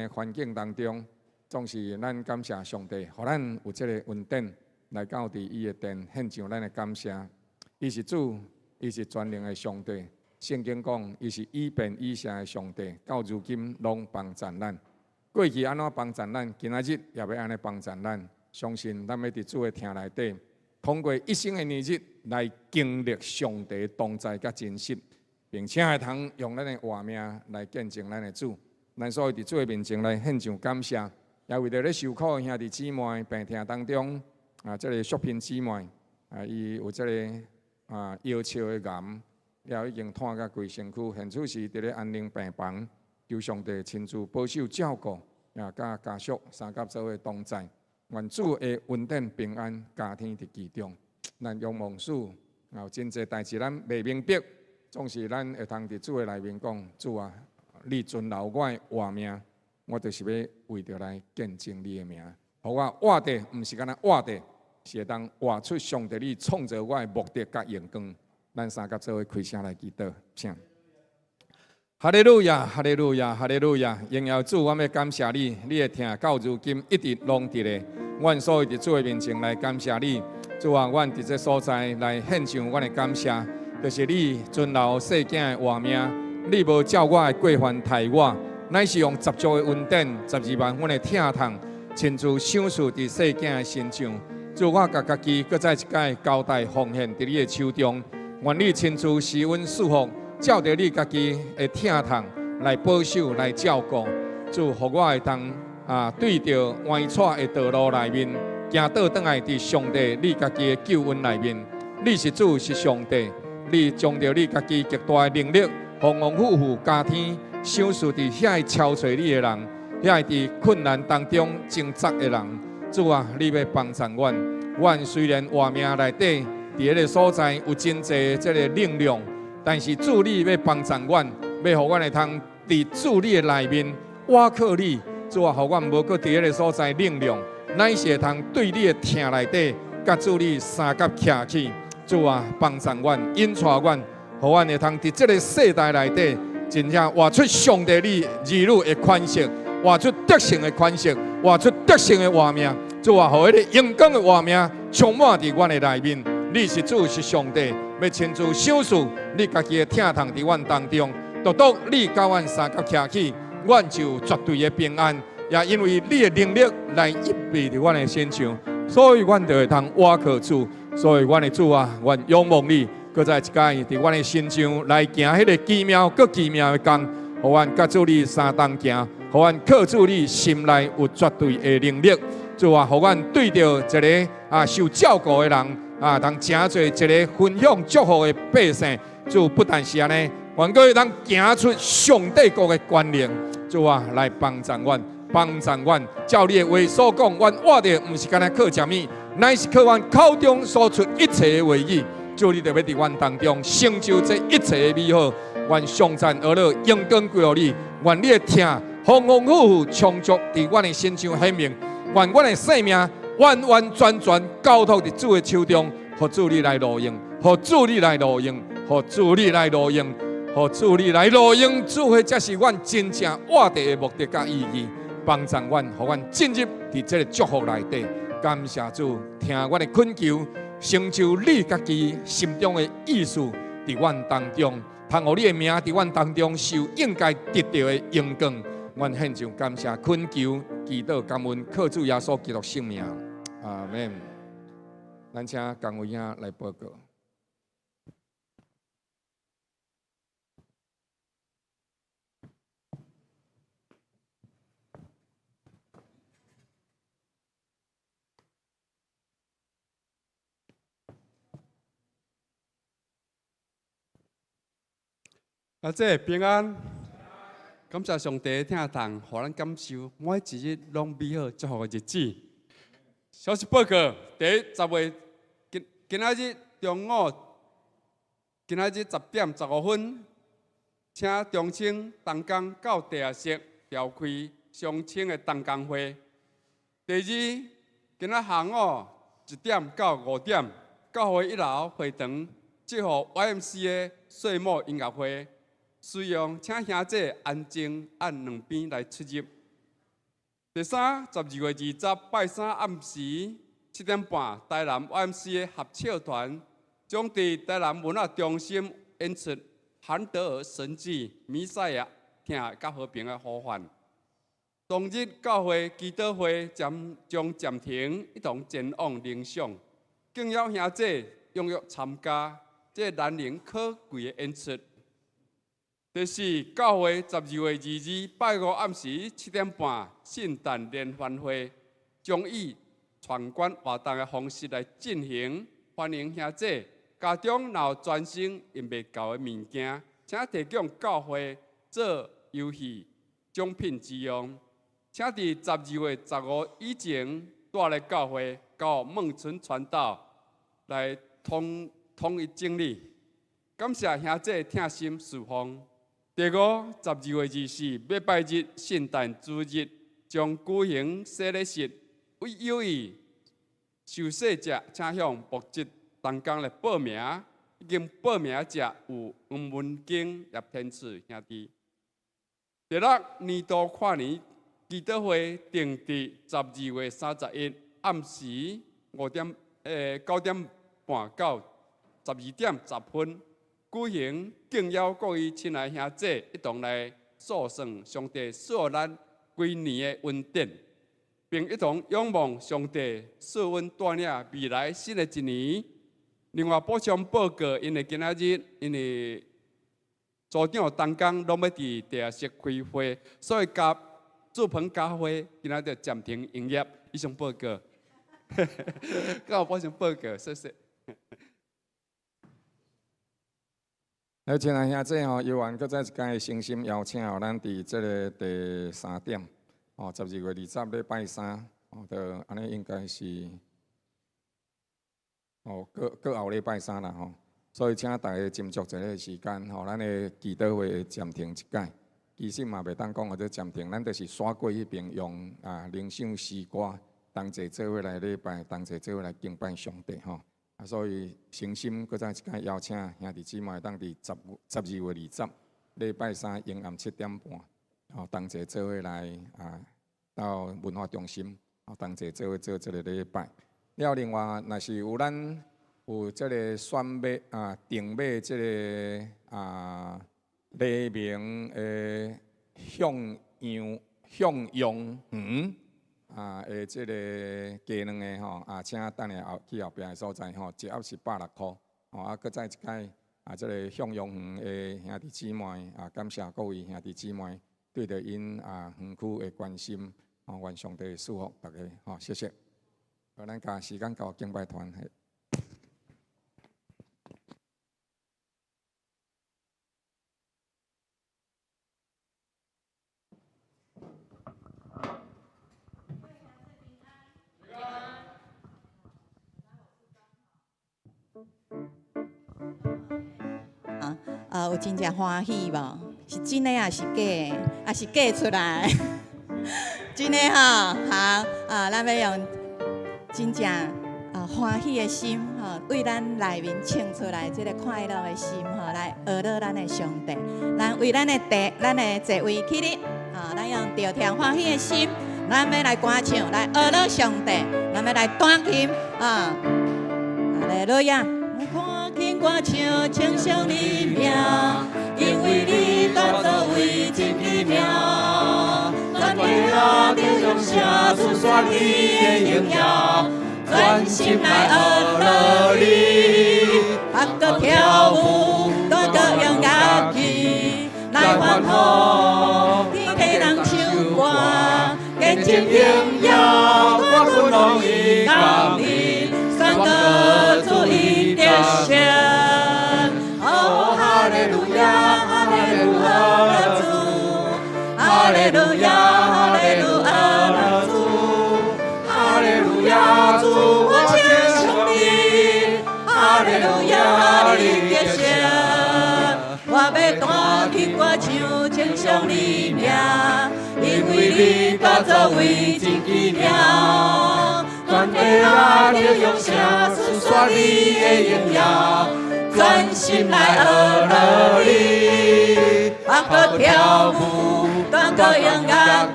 的環境當中，總是咱感謝上帝，予咱有這个恩典來到佇伊的殿獻上咱的感謝。伊是主，伊是全能的上帝。聖經講，伊是以便以謝的上帝，到如今攏幫贊咱。過去按怎幫贊咱，今仔日也欲按呢幫贊咱。相信咱欲佇主的疼內底，通過一生的年日來經歷上帝同在佮真實，並且會通用咱的活命來見證咱的主。咱所以佇主的面前來獻上感謝，也為著咧受苦的兄弟姊妹病痛當中，啊，這个淑萍姊妹啊，伊有這个啊腰鞘的癌，了已經湠甲規身軀，現此時佇咧安寧病房，求上帝親自保守照顧，也佮家屬三甲做伙同在，願主的恩典平安加添佇其中。咱仰望主，有真濟代誌咱袂明白，總是咱會通佇主的內面講：主啊，你存留我的活命，我就是欲為著來見證你的名。予我活著，毋是干焦活著，是會當活出上帝你創造我的目的佮榮光。咱三佮做伙開聲來祈禱，請。哈利路亞，哈利路亞，哈利路亞！榮耀主，我欲感謝你，你的疼到如今一直攏佇咧。阮所以佇主的面前來感謝你，主啊，阮佇這所在來獻上阮的感謝，就是你存留細囝的活命，你無照我的過犯刣我，乃是用十足的恩典、12萬分的疼痛，親自賞賜佇細囝的身上。主，我共家己閣再一擺交代奉獻佇你的手中，願你親自施恩賜福，照著你家己的疼痛來保守、來照顧。主，予我會當啊對著彎曲的道路內面，行倒轉來佇上帝你家己的救恩內面。你是主，是上帝，你將著你家己極大的能力，豐豐富富加添賞賜佇遐個朝揣你的人，遐個佇困難當中掙扎的人。主啊，你欲幫贊阮。阮雖然活命內底佇彼个所在有真濟這个能量，但是主你欲幫贊阮，欲予阮會通佇主你的內面倚靠你。主啊，予阮無閣佇彼个所在能量，乃是會通對你的疼內底，佮主你相佮徛起。主啊，幫贊阮，引帶阮，予阮會通佇這个世代內底，真正活出上帝你兒女的款式，活出得勝的款式，活出得勝的活命。主啊，予彼个榮光的活命充滿佇阮的內面。你是主，是上帝，欲親自賞賜你家己的疼痛佇阮當中。獨獨你佮阮相佮徛起，阮就有絕對的平安。也因為你的能力來預備佇阮的身上，所以阮就會通倚靠主。所以，阮的主啊，阮仰望你，閣再一擺佇阮的身上來行彼个奇妙、閣奇妙的工，予阮佮主你相同行，予阮靠主你心內有絕對的能力。主啊，予阮對著一个啊受照顧的人啊，通成做一个分享祝福的百姓。主不但是按呢，還閣會當行出上帝國的權能。主啊，來幫助阮，幫助阮，照你的話所講，阮活著毋是干焦靠食物，乃是靠阮口中所出一切的話語。主，你就欲佇阮當中成就這一切的美好。願頌讚呵咾榮光歸予你，願你的疼豐豐富富充足佇阮的身上顯明。願阮的生命完完全全交託佇主的手中，予主你來路用，予主你來路用，予主你來路用，予主你來路用。主，彼才是阮真正活著的目的佮意義。幫助阮，予阮進入佇這个祝福內底。感謝主，聽阮的懇求，成就你家己心中的意思，佇阮當中，通予你的名佇阮當中受應該得著的榮光。阮獻上感謝、懇求、祈禱、感恩，靠主耶穌基督聖名，阿門。咱請江偉兄來報告。阿姐平安，感謝上帝疼痛，予咱感受每一日攏美好祝福的日子。小息報告，第一10月今今仔日中午，今仔日10點15分，請中青同工到地下室召開雙青的同工會。第二，今仔下午1點到5點，教會一樓會堂祝福 YMCA 歲末音樂會。需要請兄姐安靜按兩邊來出入。第三，12月20拜三暗時7點半，台南 YMCA 合唱團將佇台南文化中心演出韓德爾神蹟彌賽亞疼佮和平的呼喚。當日教會祈禱會將暫停，一同前往靈賞，敬邀兄弟踴躍參加這難能可貴的演出。第四，教會12月22拜五暗時7點半，聖誕聯歡會將以闖關活動的方式來進行，歡迎兄弟家中若有全新用袂夠的物件，請提供教會做遊戲獎品之用。請佇12月15以前帶來教會，交孟春傳道來統統一整理。感謝兄弟疼心侍奉。第五，12月24禮拜日聖誕主日，將舉行洗禮式，為有意受洗者，請向牧職同工來報名。已經報名者有黃文景、葉天賜兄弟。第六，年度跨年祈禱會定佇12月31暗時9點半到12點10分舉行，敬邀各位親愛兄弟一同來數算上帝賜予咱規年的恩典，並一同仰望上帝賜阮帶領未來新的一年。另外補充報告，因為今仔日因為組長同工攏欲佇地下室開會，所以甲祝鵬教會今仔日暫停營業。以上報告，佮我補充報告，謝謝。好，親愛兄弟吼，猶原閣再一擺誠心邀請吼，咱佇這个第三點，吼，12月20禮拜三，吼，就按呢應該是，哦，閣閣後禮拜三啦吼，所以請大家斟酌一个時間吼，咱的祈禱會暫停一擺。其實嘛袂當講號做暫停，咱就是徙過彼爿用啊靈修詩歌，同齊做伙來禮拜，同齊做伙來敬拜上帝吼。啊，所以誠心閣再一擺邀請兄弟姊妹，當佇12月20禮拜三下暗7點半，吼，同齊做伙來啊到文化中心，吼，同齊做伙做這个禮拜。了，另外，若是有咱有這个選買啊訂買這个啊黎明的向陽向陽園啊的這个雞卵的吼啊，請等下後去後壁的所在吼，一盒是160箍吼啊，閣再一擺啊，這个向陽園的兄弟姊妹啊，感謝各位兄弟姊妹對著𪜶啊園區的關心，吼，願上帝賜福大家吼，謝謝。好，咱共時間交敬拜團。啊啊，有真正歡喜無？是真的抑是假的？抑是假出來？真的吼，好啊，咱欲用真正啊歡喜的心吼，為咱內面唱出來這个快樂的心吼，來學樂咱的上帝。咱為咱的地，咱的座位起立，啊，咱用著甜歡喜的心，咱欲來歌唱，來學樂上帝，咱欲來彈琴啊，哈利路亞。彈琴歌唱，稱頌你名，因為你大作為真奇妙。全地啊，著用聲訴說你的榮耀，專心來學樂你。學閣跳舞，彈閣用樂器來歡呼，天地人唱歌，見證榮耀，冠軍攏伊共你，宣告主伊得勝。哦，哈利路亞，哈利路亞主，哈利路亞，哈利路亞主，哈利路亞主，我稱頌你，哈利路亞，你得勝。我欲彈琴歌唱，稱頌你名，因為你大作為真奇妙。全地啊，著用聲訴說你的榮耀，專心來學樂你。學閣跳舞，彈閣用樂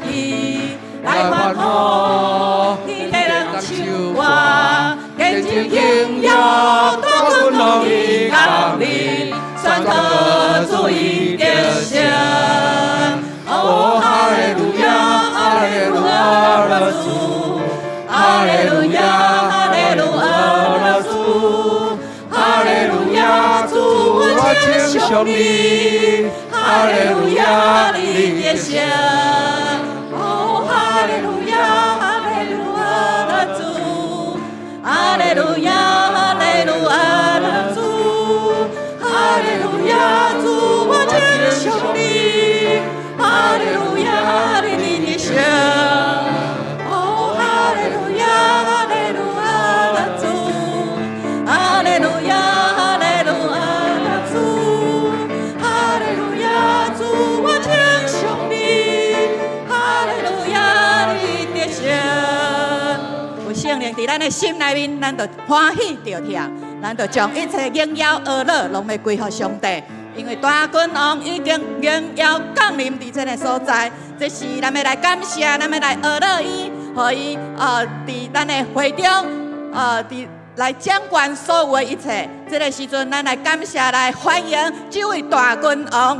器來歡呼，天地人唱歌，見證榮耀大君王已降臨，宣告主已得勝。哦，哈利路亞，哈利路亞主，哈利路亞，哈利路亞主，哈利路亞主，我稱頌你，哈利路亞你得勝。哦，哈利路亞，哈利路亞主，哈利路亞，哈利路亞主，哈利路亞主，我稱頌你，哈利路亞你得勝。哦，哈利路亞，哈利路亞主，哈利路亞，哈利路亞主，哈利路亞主，我稱頌你，哈利路亞你得勝。有聖靈佇咱的心內面，咱就歡喜著跳，咱就將一切榮耀、呵咾攏欲歸予上帝。因為大君王已經榮耀降臨佇這个所在，這時咱欲來感謝，咱欲來呵咾伊，予伊佇咱的會中，佇來掌管所有的一切。這个時陣，咱來感謝，來歡迎這位大君王。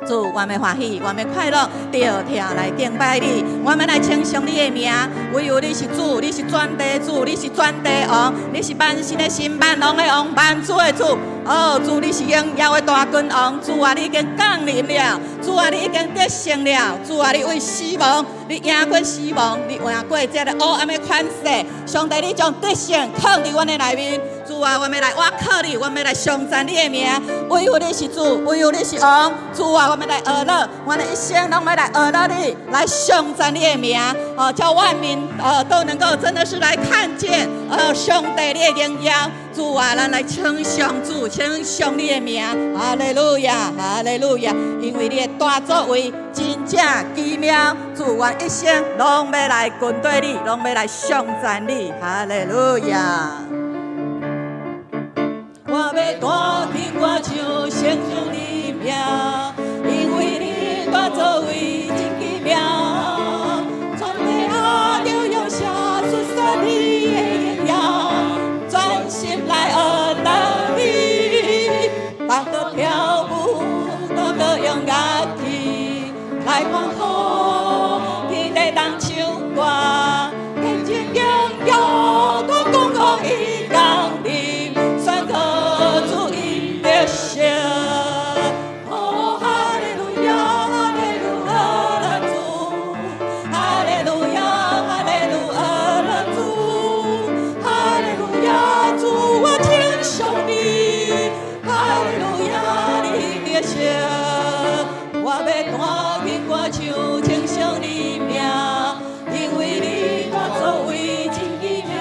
主，我們歡喜，我們快樂，著跳來敬拜你。我們來稱頌你的名，唯有你是主，你是全地主，你是全地王，你是萬神的神，萬王的王，萬主的主。哦，主，你是榮耀的大君王。主啊，你已經降臨了。主啊，你已經得勝了。主啊，你為死亡，你贏過死亡，你贏過這个黑暗的權勢。上帝，你將得勝藏佇阮的內面。主啊，我們來倚靠你，我們來頌讚你的名。唯有你是主，唯有你是王。主啊，我們來呵咾，我的一生攏欲來呵咾你，來頌讚你的名。哦，叫萬民都能夠真的是來看見上帝你的榮耀。主啊，咱來稱頌主，稱頌你的名。哈利路亞，哈利路亞。因為你的大作為真正奇妙。主，我一生攏欲來跟隨你，攏欲來頌讚你。哈利路亞。我欲彈琴歌唱，稱頌你名，因為你大作為真奇妙。全地啊，著用聲述說你的榮耀，專心來呵咾你，大歌跳舞，大歌用樂器來歡呼，天地人唱歌，見證榮耀大君王已降臨，宣告主已得勝。哦，哈利路亞，哈利路亞主，哈利路亞，哈利路亞主，哈利路亞主，我稱頌你，哈利路亞你得勝。我欲彈琴歌唱，稱頌你名，因為你大作為真奇妙。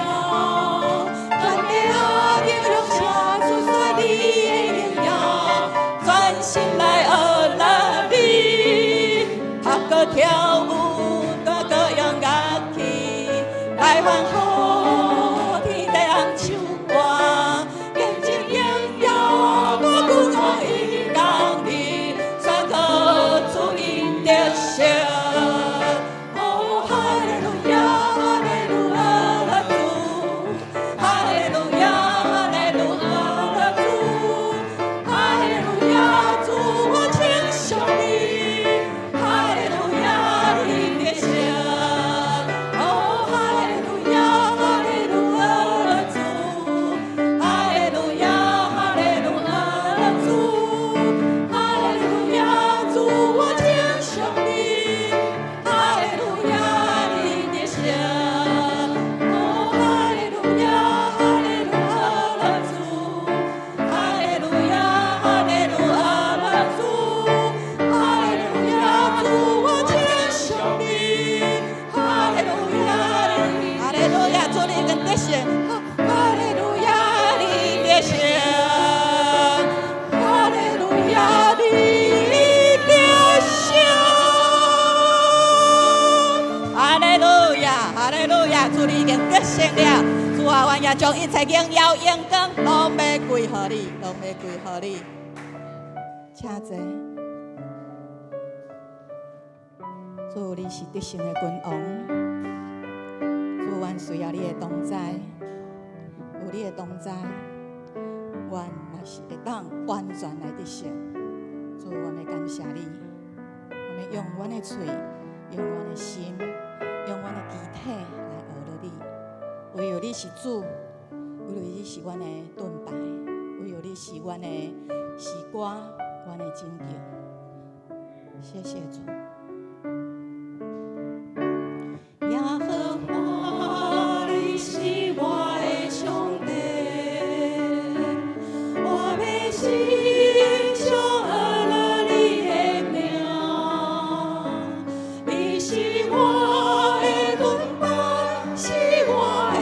全地啊，著用聲述說你的榮耀，專心來呵咾你，踏歌跳舞，大歌用樂器來歡呼，天地人唱歌，見證榮耀大君王已降臨，宣告主已得勝。哦，哈利路亞，哈利路亞主，哈利路亞，哈利路亞主，哈利路亞主，我稱頌你，哈利路亞你得勝。哦，哈利路亞，哈利路亞主，哈利路亞，哈利路亞主，哈利路亞主，我稱頌你，哈利路亞你得勝。哦，哈利路亞，哈利路亞主，哈利路亞，哈利路亞主，哈利路亞主，我稱頌你，哈利路亞你，哈利路亞主，你已經得勝，哈利路亞你得勝，哈利路亞你得勝。哈利路亞，哈利路亞，主你已經得勝了。主啊，我也將一切榮耀榮光攏欲歸予你，攏欲歸予你。請坐。主，你是得勝的君王，主，阮需要你的同在，有你的同在，阮嘛是會當完全來得勝。主，阮欲感謝你，阮欲用阮的喙，用阮的心，用阮的肢體來學樂你。唯有你是主，唯有你是阮的盾牌，唯有你是阮的詩歌，阮的拯救。謝謝主。耶和華，你是我的上帝，我欲時常學樂你的名。你是我的盾牌，是我的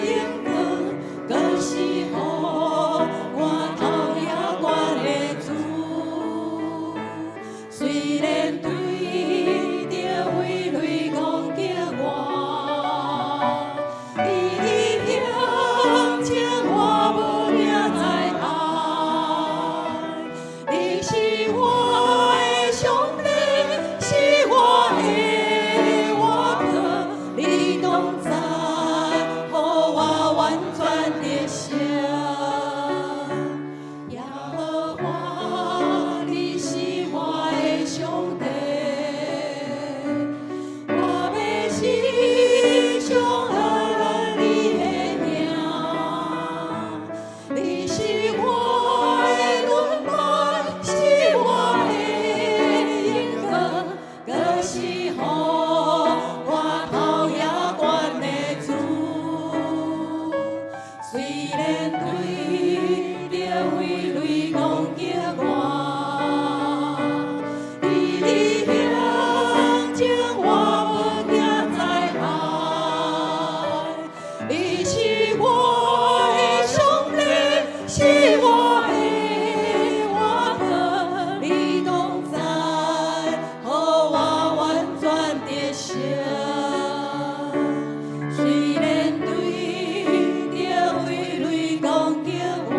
榮光，閣是予我頭舉懸的主。雖然對著威雷攻擊我，佇你胸前我無驚災害。你是我的上帝，是我的倚靠，你同在，予我完全得勝。耶和華，你是我的上帝，我欲時常學樂你的名。你是我的盾牌，是我的榮光，閣是予我頭舉懸的主。雖然對著威雷攻擊我，佇你胸前我無驚災害。你是我的上帝，是我的倚靠，你同在，予我完全得勝。雖然對著威雷攻擊我，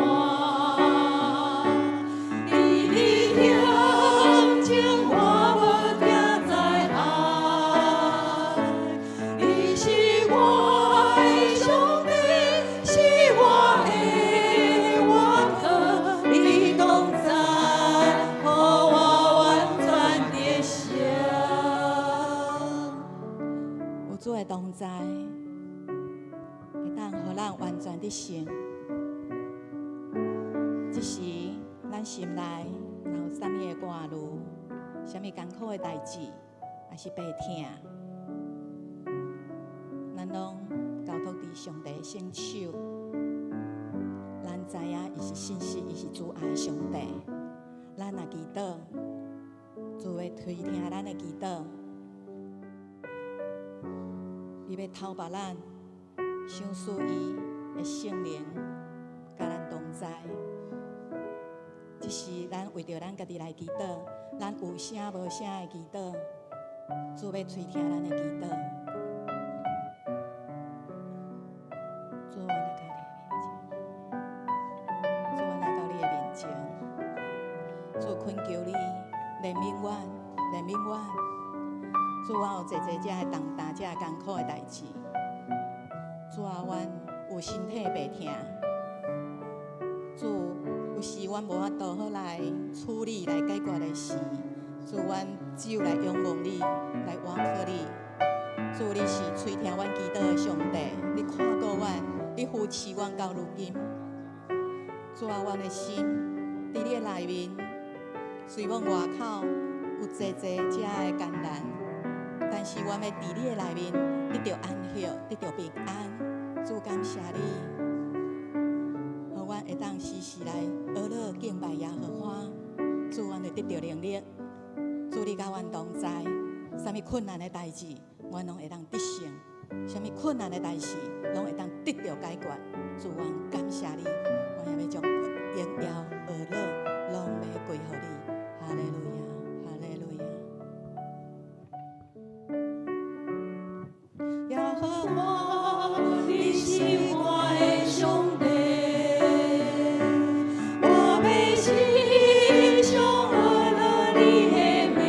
佇你胸前我無驚災害。你是我的上帝，是我的倚靠，你同在，予我完全得勝。有主的同在，會當予咱完全得勝。這時，咱心內若有啥物的掛慮，啥物艱苦的代誌，抑是病痛，咱攏交託佇上帝的聖手。咱知影伊是信實，伊是慈愛的上帝。咱若祈禱，主會垂聽咱的祈禱，伊欲透縛咱，賞賜伊的聖靈，佮咱同在。這時，咱為著咱家己來祈禱，咱有聲無聲的祈禱，主欲垂聽咱的祈禱。主，阮來到你的面前，主，阮來到你的面前，主懇求你憐憫阮，憐憫阮。主，阮有濟濟這的重擔，這艱苦的代誌。主啊，阮有身體病痛。主，有時阮無法度好來處理、來解決的事，主，阮只有來仰望你，來倚靠你。主，你是垂聽阮祈禱的上帝，你看顧阮，你扶持阮到如今。主啊，阮的心佇你的內面，雖罔外口有濟濟這的艱難，但是阮欲佇你的內面得著安息，得著平安。主，感謝你，予阮會當時時來學樂敬拜耶和華。主，阮會得著能力。主，你佮阮同在，啥物困難的代誌，阮攏會當得勝；啥物困難的代誌，攏會當得著解決。主，阮感謝你，阮也欲將榮耀、學樂，攏欲歸予你。哈利路亞，哈利路亞。耶和華，你是我的上帝，我欲時常學樂你的名。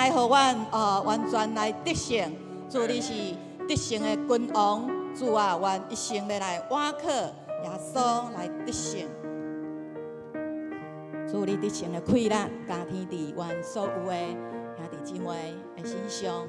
來，予阮完全來得勝。主，你是得勝的君王，主啊，阮一生欲來倚靠耶穌來得勝。主，你得勝的氣力加添佇阮所有的兄弟姊妹的身上，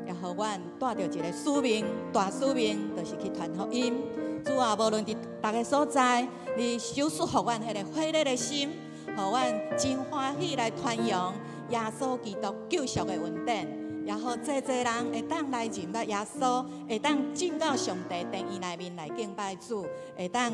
也予阮帶著一个使命，大使命，就是去傳福音。主啊，無論佇逐个所在，你賞賜予阮彼个火熱的心，予阮真歡喜來傳揚耶穌基督救贖的恩典，也予濟濟人會當來認捌耶穌，會當進到上帝殿院內面來敬拜主，會當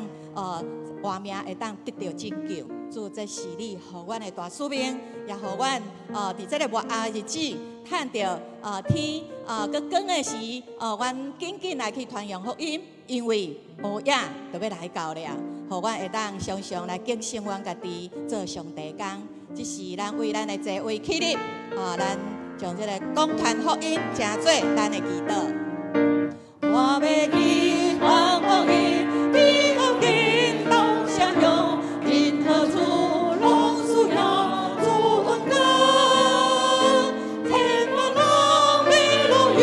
活命，會當得著拯救。主，這是你予阮的大使命，也予阮佇這个末後日子，趁著天閣光的時，阮緊緊來去傳揚福音，因為烏影就欲來到了，予阮會當常常來警醒阮家己做上帝工。這是咱為咱的座位起立，咱將這个講傳福音成做咱的祈禱。我欲去傳福音，天後緊到城鄉，任何處攏需要主恩膏，千萬人欲路由，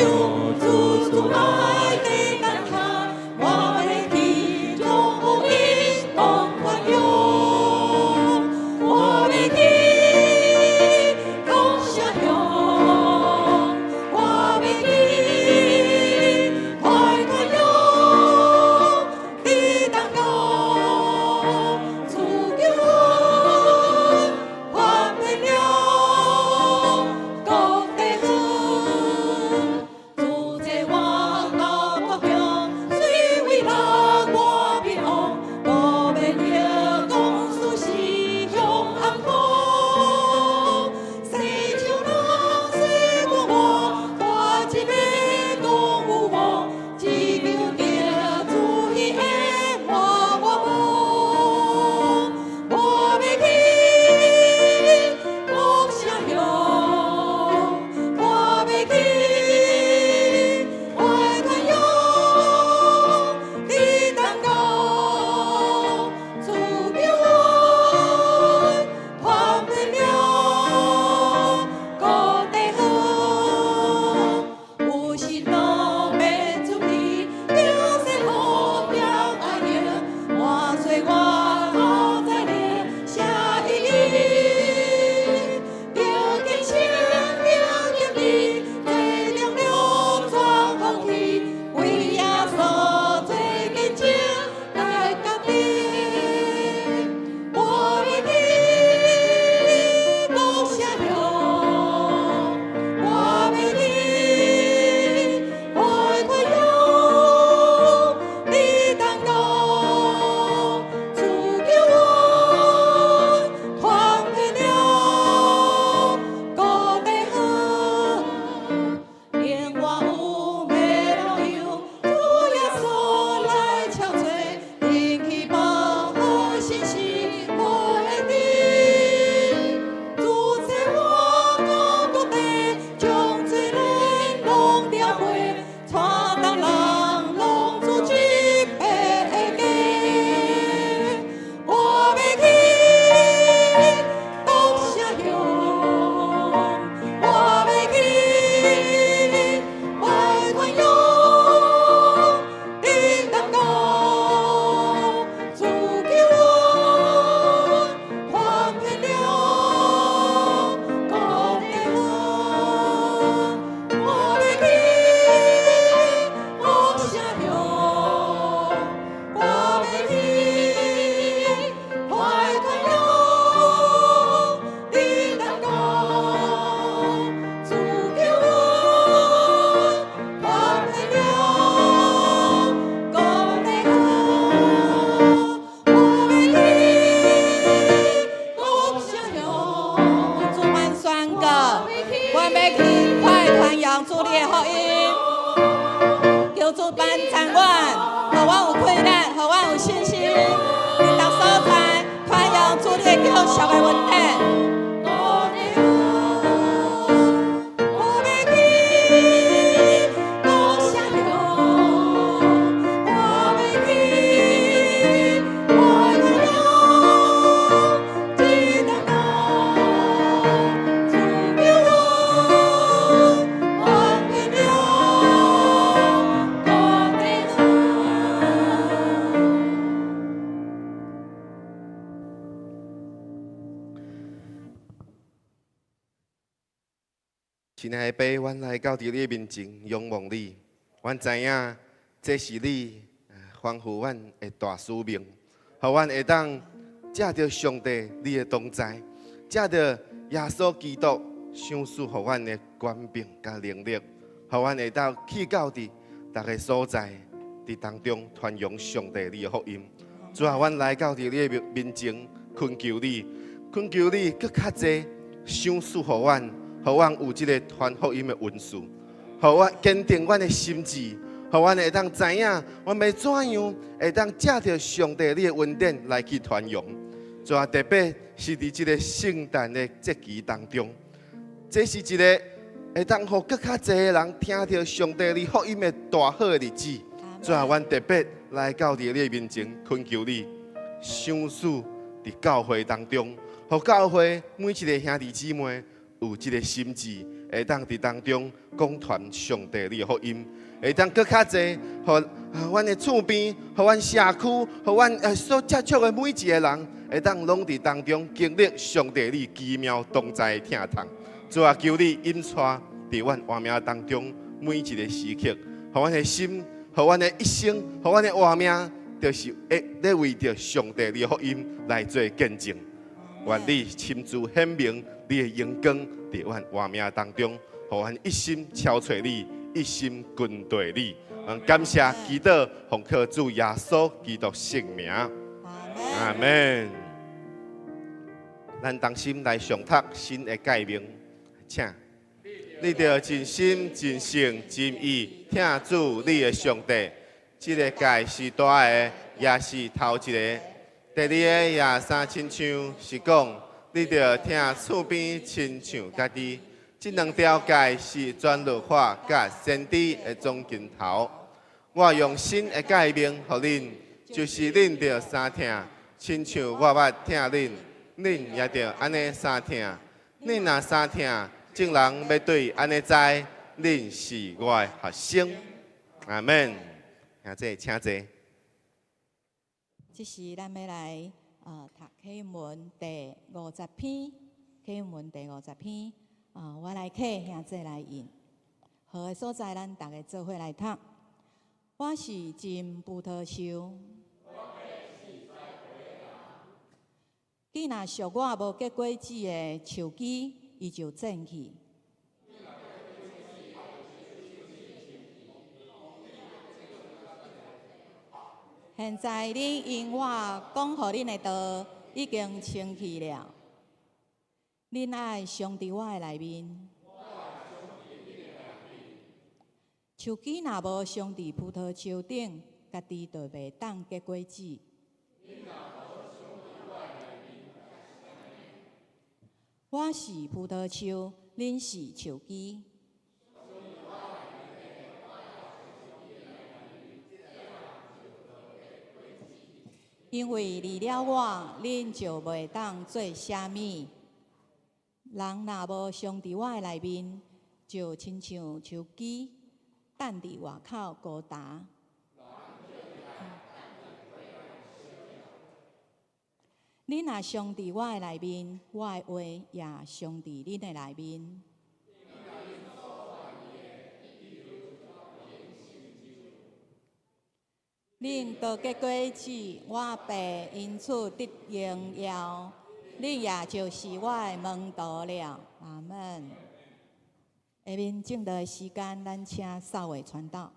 處處愛在等待，我欲去將福音講傳揚，我欲去講聲響，我欲去快傳揚，你當講主救恩傳遍了各地方，主這我到國境，雖為人我變王，無免得講事實向暗講。世上人說過我，大一欲講有無，只求得主喜悅我我無。我欲去講聲響，我欲去快傳揚，你當講主救恩傳遍了各地方，有時路免出去，叫世好聽愛用，我說我好在咧寫伊，著堅心著堅毅，做中了傳福氣，為耶穌做見證來家己。我欲去講聲響，我欲去快傳揚，你當講主救恩傳遍了各地方，連我有欲路由，主耶穌來敲催，恁去報好信息袂停。主差我到各地，將罪人攏調回，帶動人攏組織白家。我欲去講聲響，我欲去快傳揚，你當講主救恩傳遍了各地方。我欲去講聲響，我欲去快傳揚，你當講主救恩傳遍了各地方。我欲去講聲響，主阮宣告，我欲去快傳揚主你的福音，求主幫贊阮，予阮有氣力，予阮有信心，佇逐所在傳揚主你的救贖的恩典。我欲去講聲響，我欲去快傳揚，只當講主救恩。親愛的爸，阮來到佇你的面前，仰望你。阮知影這是你吩咐阮的大使命，予阮會當藉著上帝你的同在，藉著耶穌基督賞賜予阮的權柄佮能力，予阮會當去到佇逐个所在，佇當中傳揚上帝你的福音。主啊，阮來到佇你的面前，懇求你，懇求你閣較濟賞賜予阮，予阮有這个傳福音的恩賜，予阮堅定阮的心志，予阮會當知影，阮欲怎樣會當藉著上帝你的恩典來去傳揚。主啊，特別是佇這个聖誕的節期當中，這是一个會當予閣較濟的人聽著上帝你福音的大好的日子。主啊，阮特別來到佇你的面前，懇求你賞賜佇教會當中，予教會每一个兄弟姊妹有這个心志，會當佇當中講傳上帝你的福音，會當閣較濟，予阮的厝邊，予阮社區，予阮所接觸的每一个人，會當攏佇當中經歷上帝你奇妙同在的疼痛。主啊，求你引帶佇阮活命當中每一个時刻，予阮的心，予阮的一生，予阮的活命，就是會咧為著上帝你的福音來做見證。願你親自顯明你的榮光佇阮活命當中，予阮一心朝揣你，一心跟隨你。感謝祈禱，奉靠主耶穌基督聖名。阿門。咱同心來誦讀新的誡命，請你著盡心、盡性、盡意疼主你的上帝。這个誡是大的，也是頭一个。第二个也相親像，是講你著疼厝邊親像家己。這兩條誡是全律法佮先知的總根頭。我用新的誡命予恁，就是恁著相疼，親像我捌疼恁，恁也著按呢相疼。恁若相疼，眾人欲對按呢知，恁是我的學生。阿門。兄弟，請坐。這時咱欲來讀啟文第五十篇，啟文第五十篇，我來啟，兄弟來引。好的所在，咱逐家做伙來讀。我是真葡萄樹。枝若屬我無結果子的樹枝，伊就剪去。現在恁因我講予恁的道已經清氣了。恁愛常佇我的內面。樹枝若無常佇葡萄樹頂，家己就袂當結果子。我是葡萄樹，恁是樹枝。因為離了我，恁就袂當做啥物。人若無常佇我的內面，就親像樹枝，等佇外口孤單。恁若常佇我的內面，我的話也常佇恁的內面。恁多結果子，我爸因此得榮耀，恁也就是我的門徒了。阿門。下面證道的時間，咱請少偉傳道。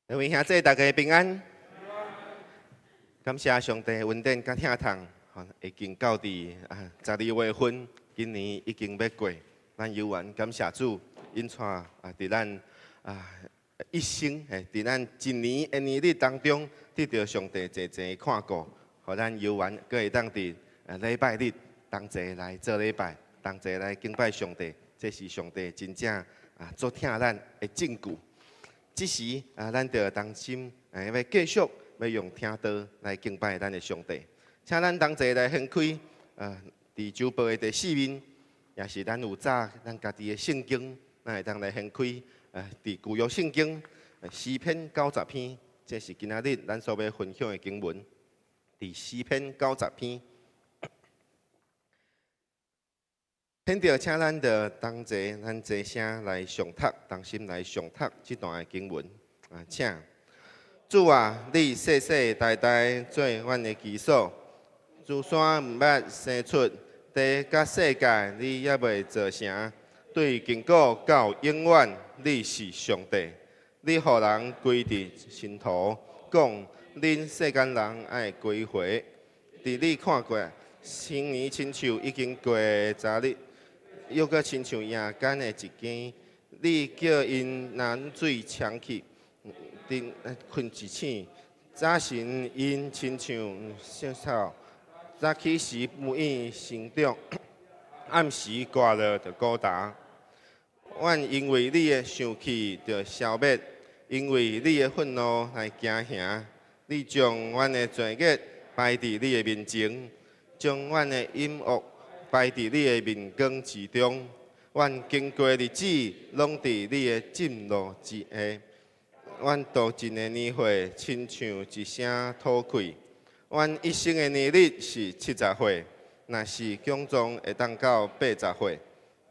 各位兄弟，大家平安。感謝上帝恩典佮疼痛，已經到佇12月份，今年已經欲過，咱猶原感謝主，引帶佇咱一生，佇咱一年的年日當中，得著上帝濟濟看顧，予咱猶原閣會當佇禮拜日同齊來做禮拜，同齊來敬拜上帝，這是上帝真正足疼咱的證據。這時咱著同心欲繼續欲用聽道來敬拜咱的上帝，請咱同齊來掀開佇周報的第四面，也是咱有紮咱家己的聖經，咱會當來掀開佇舊約聖經詩篇九十篇，這是今仔日咱所欲分享的經文。佇詩篇九十篇，現在請咱著同齊，咱齊聲來誦讀，同心來誦讀這段的經文。啊，請主啊，你世世代代做阮的居所，諸山毋捌生出，地佮世界你猶未造成，對亙古到永遠，你是上帝。你予人歸佇塵土，講恁世間人愛歸回。佇你看過，千年親像已經過十日，猶閣親像夜間的一更。你叫𪜶若水沖去，陣睏一醒。早晨𪜶親像小草，早起時不用生長，暗時割落就鼓焦。阮因為你的生氣就消滅，因為你的憤怒來驚嚇。你將阮的罪孽擺佇你的面前，將阮的隱惡擺佇你的面光之中。阮經過日子攏佇你的震怒之下，阮度盡的年歲親像一聲吐氣。阮一生的年日是70歲，若是強壯會當到80歲。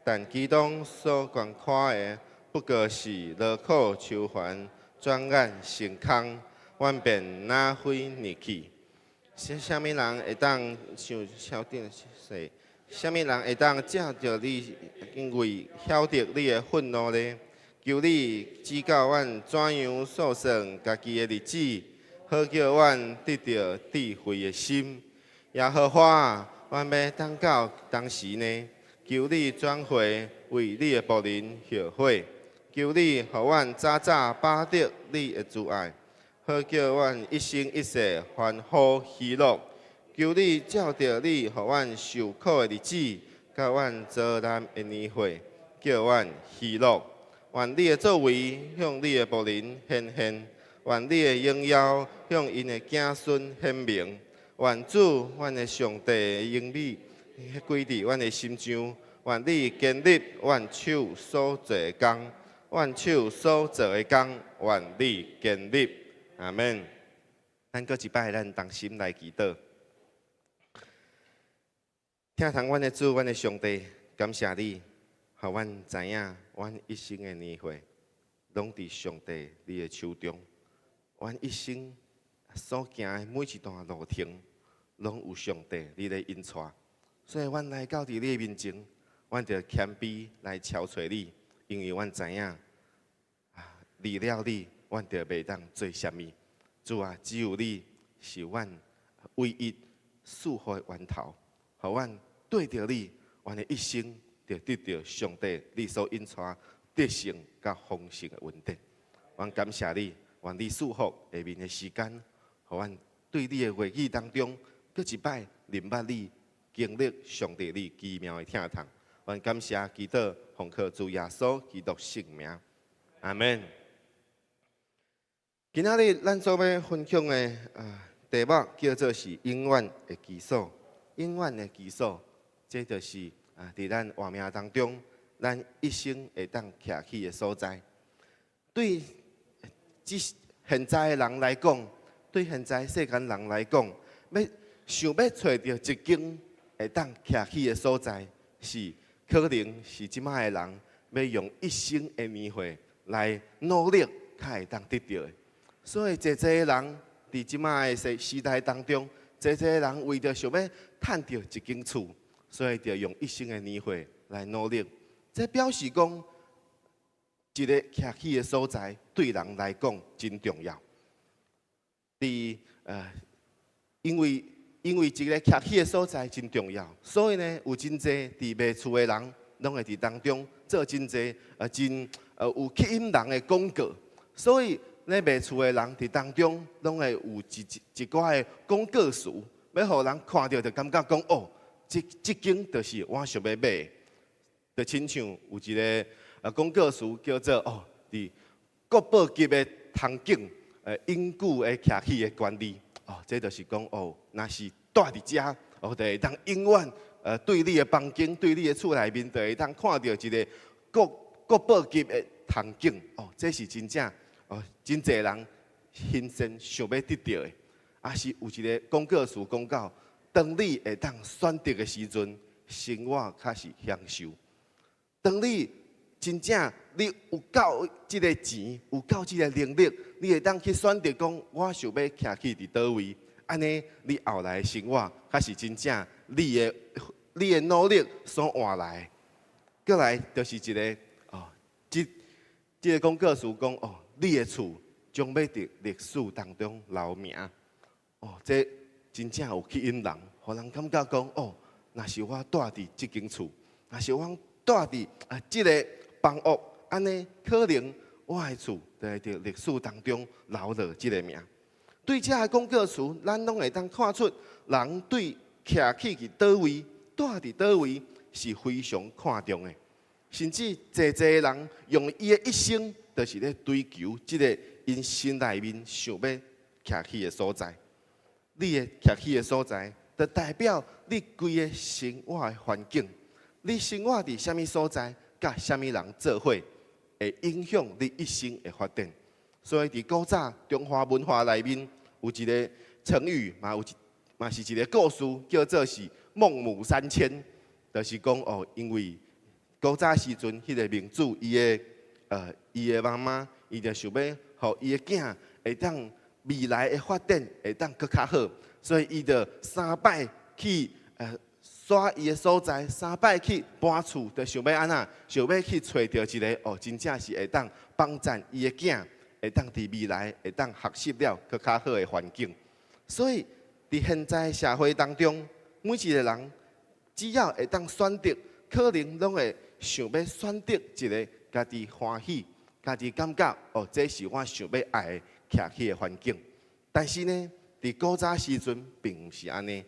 但其中所觀看的，不過是勞苦愁煩，轉眼成空，阮便若飛而去。啥物人會當像曉得說？啥物人會當藉著你，因為曉得你的憤怒呢？求你指教阮怎樣數算家己的日子，好叫阮得著智慧的心。耶和華，阮欲等到當時呢？求你轉回，為你的僕人後悔。求你予阮早早把握你的慈愛，好叫阮一生一世歡呼喜樂。求你照著你予阮受苦的日子，佮阮遭難的年歲，叫阮喜樂。願你的作為向你的僕人顯現，願你的榮耀向𪜶的子孫顯明。願主，阮的上帝的榮美歸佇阮的心上，願你堅立阮手所做的工，阮手所做的工，願你堅立。阿門。咱閣一擺，咱同心來祈禱。疼痛阮的主，阮的上帝，感謝你，予阮知影，阮一生的年歲，攏佇上帝你的手中。阮一生所行的每一段路程，攏有上帝你咧引帶。所以，阮來到佇你的面前，阮著謙卑來朝揣你，因為阮知影，啊，離了你，阮就袂當做啥物。主啊，只有你是阮唯一賜福的源頭，予阮對著你，阮的一生就得著上帝你所引帶得勝佮豐盛的恩典。阮感謝你，願你賜福下面的時間，予阮對你的話語當中，閣一擺認捌你。經歷上帝你奇妙的疼痛，阮感謝祈禱，奉靠主耶穌基督聖名，阿門。今仔日咱所欲分享的啊題目叫做是永遠的居所，永遠的居所，這就是啊，佇咱活命當中，咱一生會當徛起的所在。對這現在的人來講，對現在世間人來講，欲想欲揣著一間會當徛起的所在，是可能是這擺的人欲用一生的年歲來努力，才會當得著的。所以，濟濟人佇這擺的時時代當中，濟濟人為著想欲趁著一間厝，所以就用一生的年歲來努力。這表示講，一个徛起的所在對人來講真重要。佇因為因為一个徛起的所在真重要，所以呢，有真濟佇賣厝的人，攏會佇當中做真濟真有吸引人的廣告。所以咧賣厝的人佇當中，攏會有一一一寡的廣告詞，欲予人看著就感覺講哦，這這間就是我想欲買的。就親像有一个廣告詞叫做哦，佇國寶級的窗景，永久的徛起的權利。哦，這就是講哦，若是蹛佇遮，哦，就會當永遠對你的房間，對你的厝內面，就會當看著一个國國寶級的窗景。哦，這是真正哦，真濟人欣羨想欲得著的，抑是有一个廣告詞講到，當你會當選擇的時陣，生活較是享受。當你真正你有夠這个錢，有夠這个能力，你會當去選擇講，我想欲徛起佇佗位，按呢你後來的生活較是真正你的努力所換來的。閣來就是一个哦，這個廣告詞講哦，你的厝將欲佇歷史當中留名。哦，這真正有吸引人，予人感覺講哦，若是我蹛佇這間厝，若是我蹛佇啊這个房屋，按呢可能我的厝就會佇歷史當中留落這个名。對這个廣告詞，咱攏會當看出人對徛起佇佗位、蹛佇佗位是非常看重的，甚至濟濟人用伊的一生，就是咧追求這个𪜶心內面想欲徛起的所在。你的徛起的所在，就代表你規个生活的環境。你生活佇啥物所在，佮啥物人做伙，會影響你一生的發展。所以佇古早中華文化內面有一个成語，嘛有一嘛是一个故事，叫做是孟母三遷，就是講哦，因為古早時陣，彼个孟子伊的媽媽，伊就想欲予伊的囝會當未來的發展會當閣較好，所以伊就三擺去徙伊的所在，三擺去搬厝，就想欲按怎？想欲去揣著一个哦，真正是會當幫贊伊的囝，會當佇未來會當學習了閣較好的環境。所以佇現在社會當中，每一个人只要會當選擇，可能攏會想欲選擇一个家己歡喜、家己感覺哦，這是我想欲愛的徛起的環境。但是呢，佇古早時陣並毋是按呢。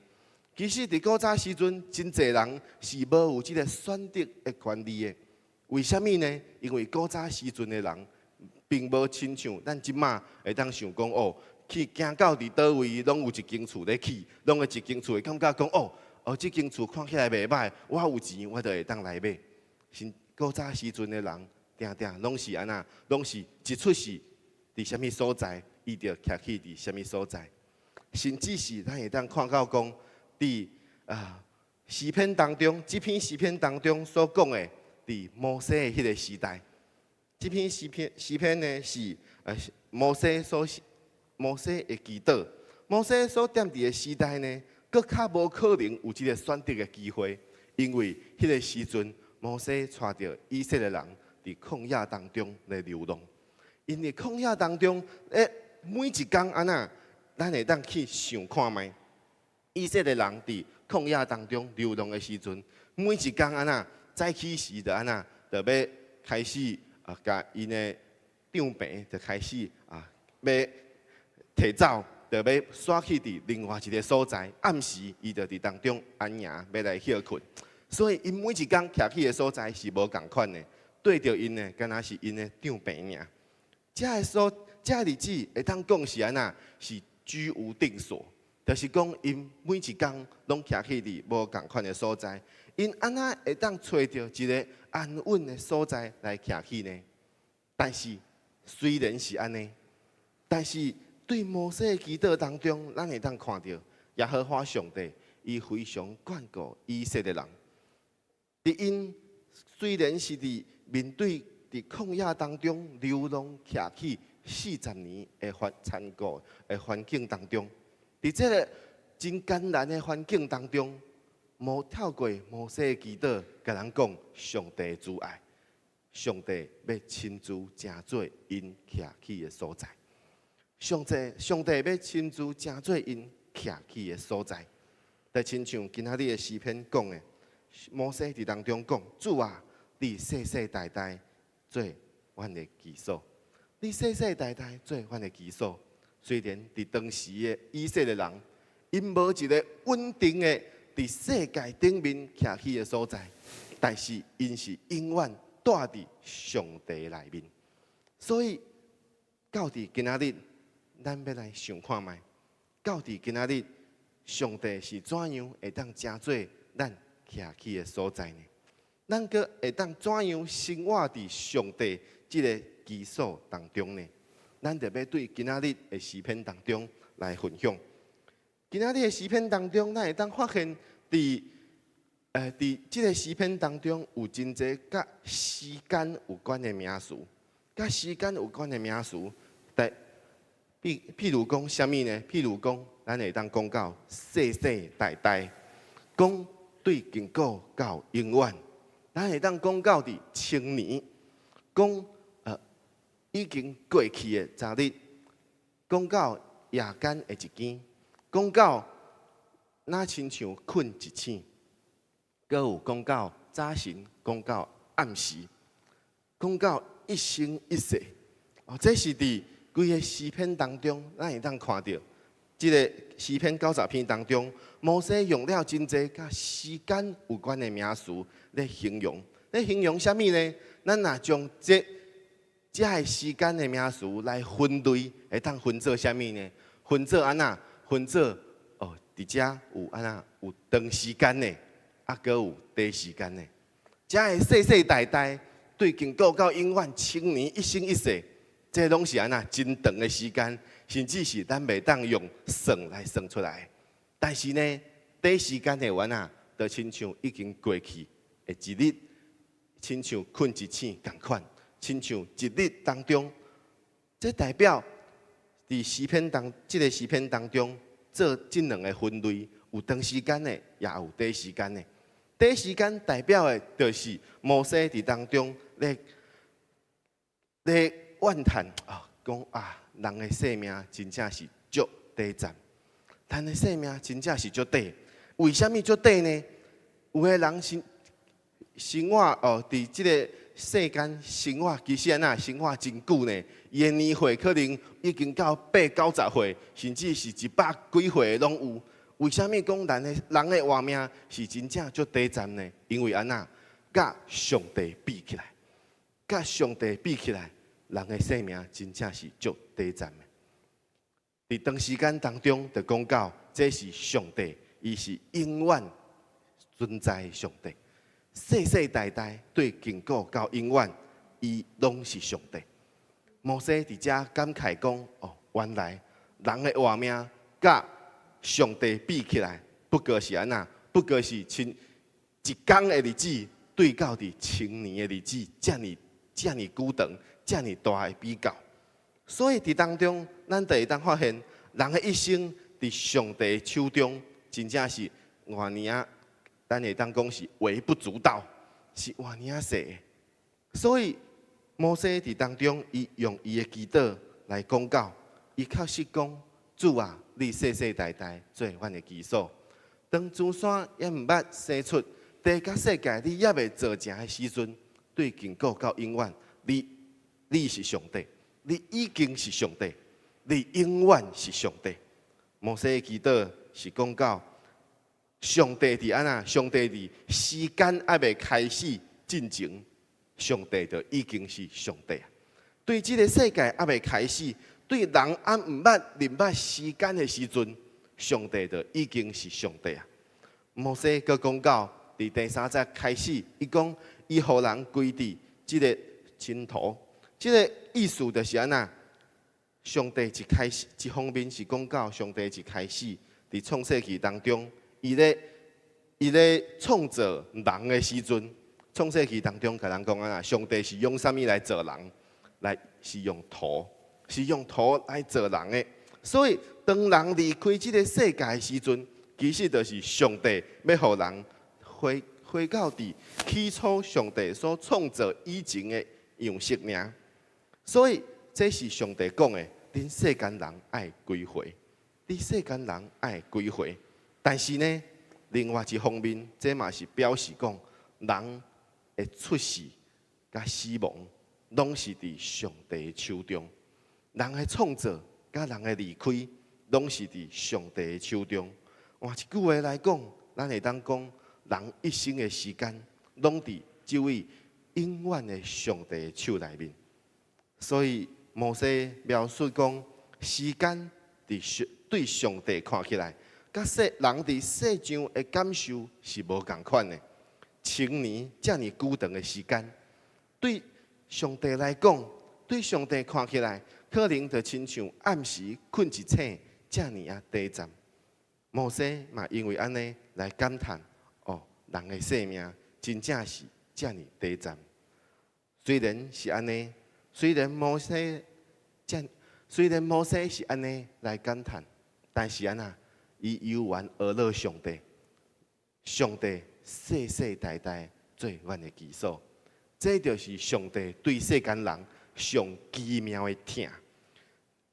其實佇古早時陣，真濟人是無有這个選擇的權利的。為啥物呢？因為古早時陣的人並無親像咱這馬會當想講哦，去行到佇佗位，攏有一間厝咧起，攏會一間厝會感覺講哦，哦，這間厝看起來袂䆀，我有錢我就會當來買。是古早時陣的人，定定攏是按怎？攏是一出世佇啥物所在，伊就徛起佇啥物所在。甚至是咱會當看到講，佇啊詩篇當中，這篇詩篇當中所講的，佇摩西的彼个時代，這篇詩篇呢是摩西的祈禱。摩西所踮佇的時代呢，閣較無可能有這个選擇的機會，因為彼个時陣，摩西帶著以色列人佇曠野當中來流浪。𪜶佇曠野當中，每一工按怎，咱會當去想看覓。以色列人佇曠野當中流浪的時陣，每一工按怎，早起時就按怎，就欲開始啊，共𪜶的帳篷就開始啊，欲提走，就欲徙去佇另外一个所在。暗時伊就佇當中安營，欲來歇睏。所以𪜶每一工徛起的所在是無仝款的，對著𪜶的，敢若是𪜶的帳篷爾。這个日子會當講是按怎？是居無定所，就是講𪜶每一工攏徛起佇無仝款的所在，𪜶按怎會當揣著一个安穩的所在來徛起呢？但是雖然是按呢，但是對摩西的祈禱當中，咱會當看著耶和華上帝，伊非常眷顧以色列人。佇𪜶雖然是佇面對佇曠野當中流浪徛起40年的環殘酷的環境當中，佇這个真艱難的環境當中，透過摩西的祈禱，共咱講上帝的慈愛，上帝欲親自成做𪜶徛起的所在。上帝欲親自成做𪜶徛起的所在。就親像今仔日的詩篇講的，摩西佇當中講：主啊，你世世代代做阮的居所，你世世代代做阮的居所。雖然佇當時的以色列人，𪜶無一个穩定的佇世界頂面徛起的所在，但是𪜶是永遠蹛佇上帝內面。所以到佇今仔日，咱欲來想看覓，到佇今仔日，上帝是怎樣會當成做咱徛起的所在呢？咱閣會當怎樣生活佇上帝這个居所當中呢？咱就欲對今仔日的詩篇當中來分享。今仔日的詩篇當中，咱會當發現佇這个詩篇當中有真濟佮時間有關的名詞，佮時間有關的名詞，但譬如講啥物呢？譬如講，咱會當講到世世代代，講對亙古到永遠，咱會當講到佇千年，講已經過去的昨日，講到夜間的一更，講到若親像睏一醒。閣有講到早晨，講到暗時，講到一生一世。哦，這是佇規个詩篇當中，咱會當看著，這个詩篇90篇當中，摩西用了真濟佮時間有關的名詞來形容，咧形容啥物呢？咱若將這个時間的名詞來分類，會當分做啥物呢？分做按怎？分做哦，佇遮有按怎？有長時間的。啊，閣有短時間的，遮的世世代代對亙古到永遠，千年一生一世，這攏是按怎真長的時間，甚至是咱袂當用算來算出來。但是呢，短時間的有按怎，就親像已經過去的一日，親像睏一醒仝款，親像一日當中，這代表佇詩篇當這个詩篇當中做這兩个分類，有長時間的，也有短時間的。短時間代表的，就是摩西佇當中咧咧怨嘆啊，講啊，人的生命真正是足短暫，人的生命真正是足短。為啥物足短呢？有的人生生活哦，佇這个世間生活，其實按怎生活真久呢？伊的年歲可能已經到八九十歲，甚至是一百幾歲的攏有。為啥物講人的活命是真正足短暫呢？因為按怎，佮上帝比起來，佮上帝比起來，人的生命真正是足短暫的。佇長時間當中，就講到這是上帝，伊是永遠存在的上帝，世世代代對亙古到永遠，伊攏是上帝。摩西佇遮感慨講：哦，原來人的活命佮上帝比起來，不過是按怎？不過是親一工的日子，對到佇千年的日子，遮爾遮爾久長，遮爾大的比較。所以佇當中，咱就會當發現，人的一生佇上帝手中，真正是偌爾仔，咱會當講是微不足道，是偌爾仔細的。所以摩西佇當中，伊用伊的祈禱來講到，伊確實講：主啊，你世世代代做阮的居所。當諸山猶毋捌生出，地佮世界你猶未造成的時陣，對亙古到永遠，你是上帝，你已經是上帝，你永遠是上帝。摩西的祈禱是講到上帝佇按怎？上帝佇時間猶未開始進前，上帝就已經是上帝啊！對這个世界猶未開始，對人猶毋捌認捌時間的時陣，上帝就已經是上帝啊！摩西閣講到佇第三節開始，伊講伊予人歸佇這个塵土，這个意思就是按怎？上帝一開始，一方面是講到上帝一開始佇創世記當中，伊咧創造人的時陣，創世記當中共人講按怎？上帝是用啥物來造人？來是用土。是用土來造人的，所以當人離開這个世界的時陣，其實就是上帝欲予人回到佇起初上帝所創造以前的樣式爾。所以這是上帝講的，恁世間人愛歸回，恁世間人愛歸回。但是呢，另外一方面，這嘛是表示講人的出世佮死亡，攏是佇上帝的手中。人的創造佮人的離開，攏是佇上帝的手中。換一句話來講，咱會當講，人一生的時間，攏佇這位永遠的上帝的手內面。所以摩西描述講，時間佇上對上帝看起來，佮世人佇世上的感受是無仝款的。千年遮爾久長的時間，對上帝來講，對上帝看起來，可能就親像暗時睏一醒，遮爾仔短暫。摩西嘛因為按呢來感嘆：哦，人的生命真正是遮爾短暫。雖然是按呢，雖然摩西是按呢來感嘆，但是按怎，伊猶原呵咾上帝，上帝世世代代做阮的居所，這就是上帝對世間人上奇妙的疼。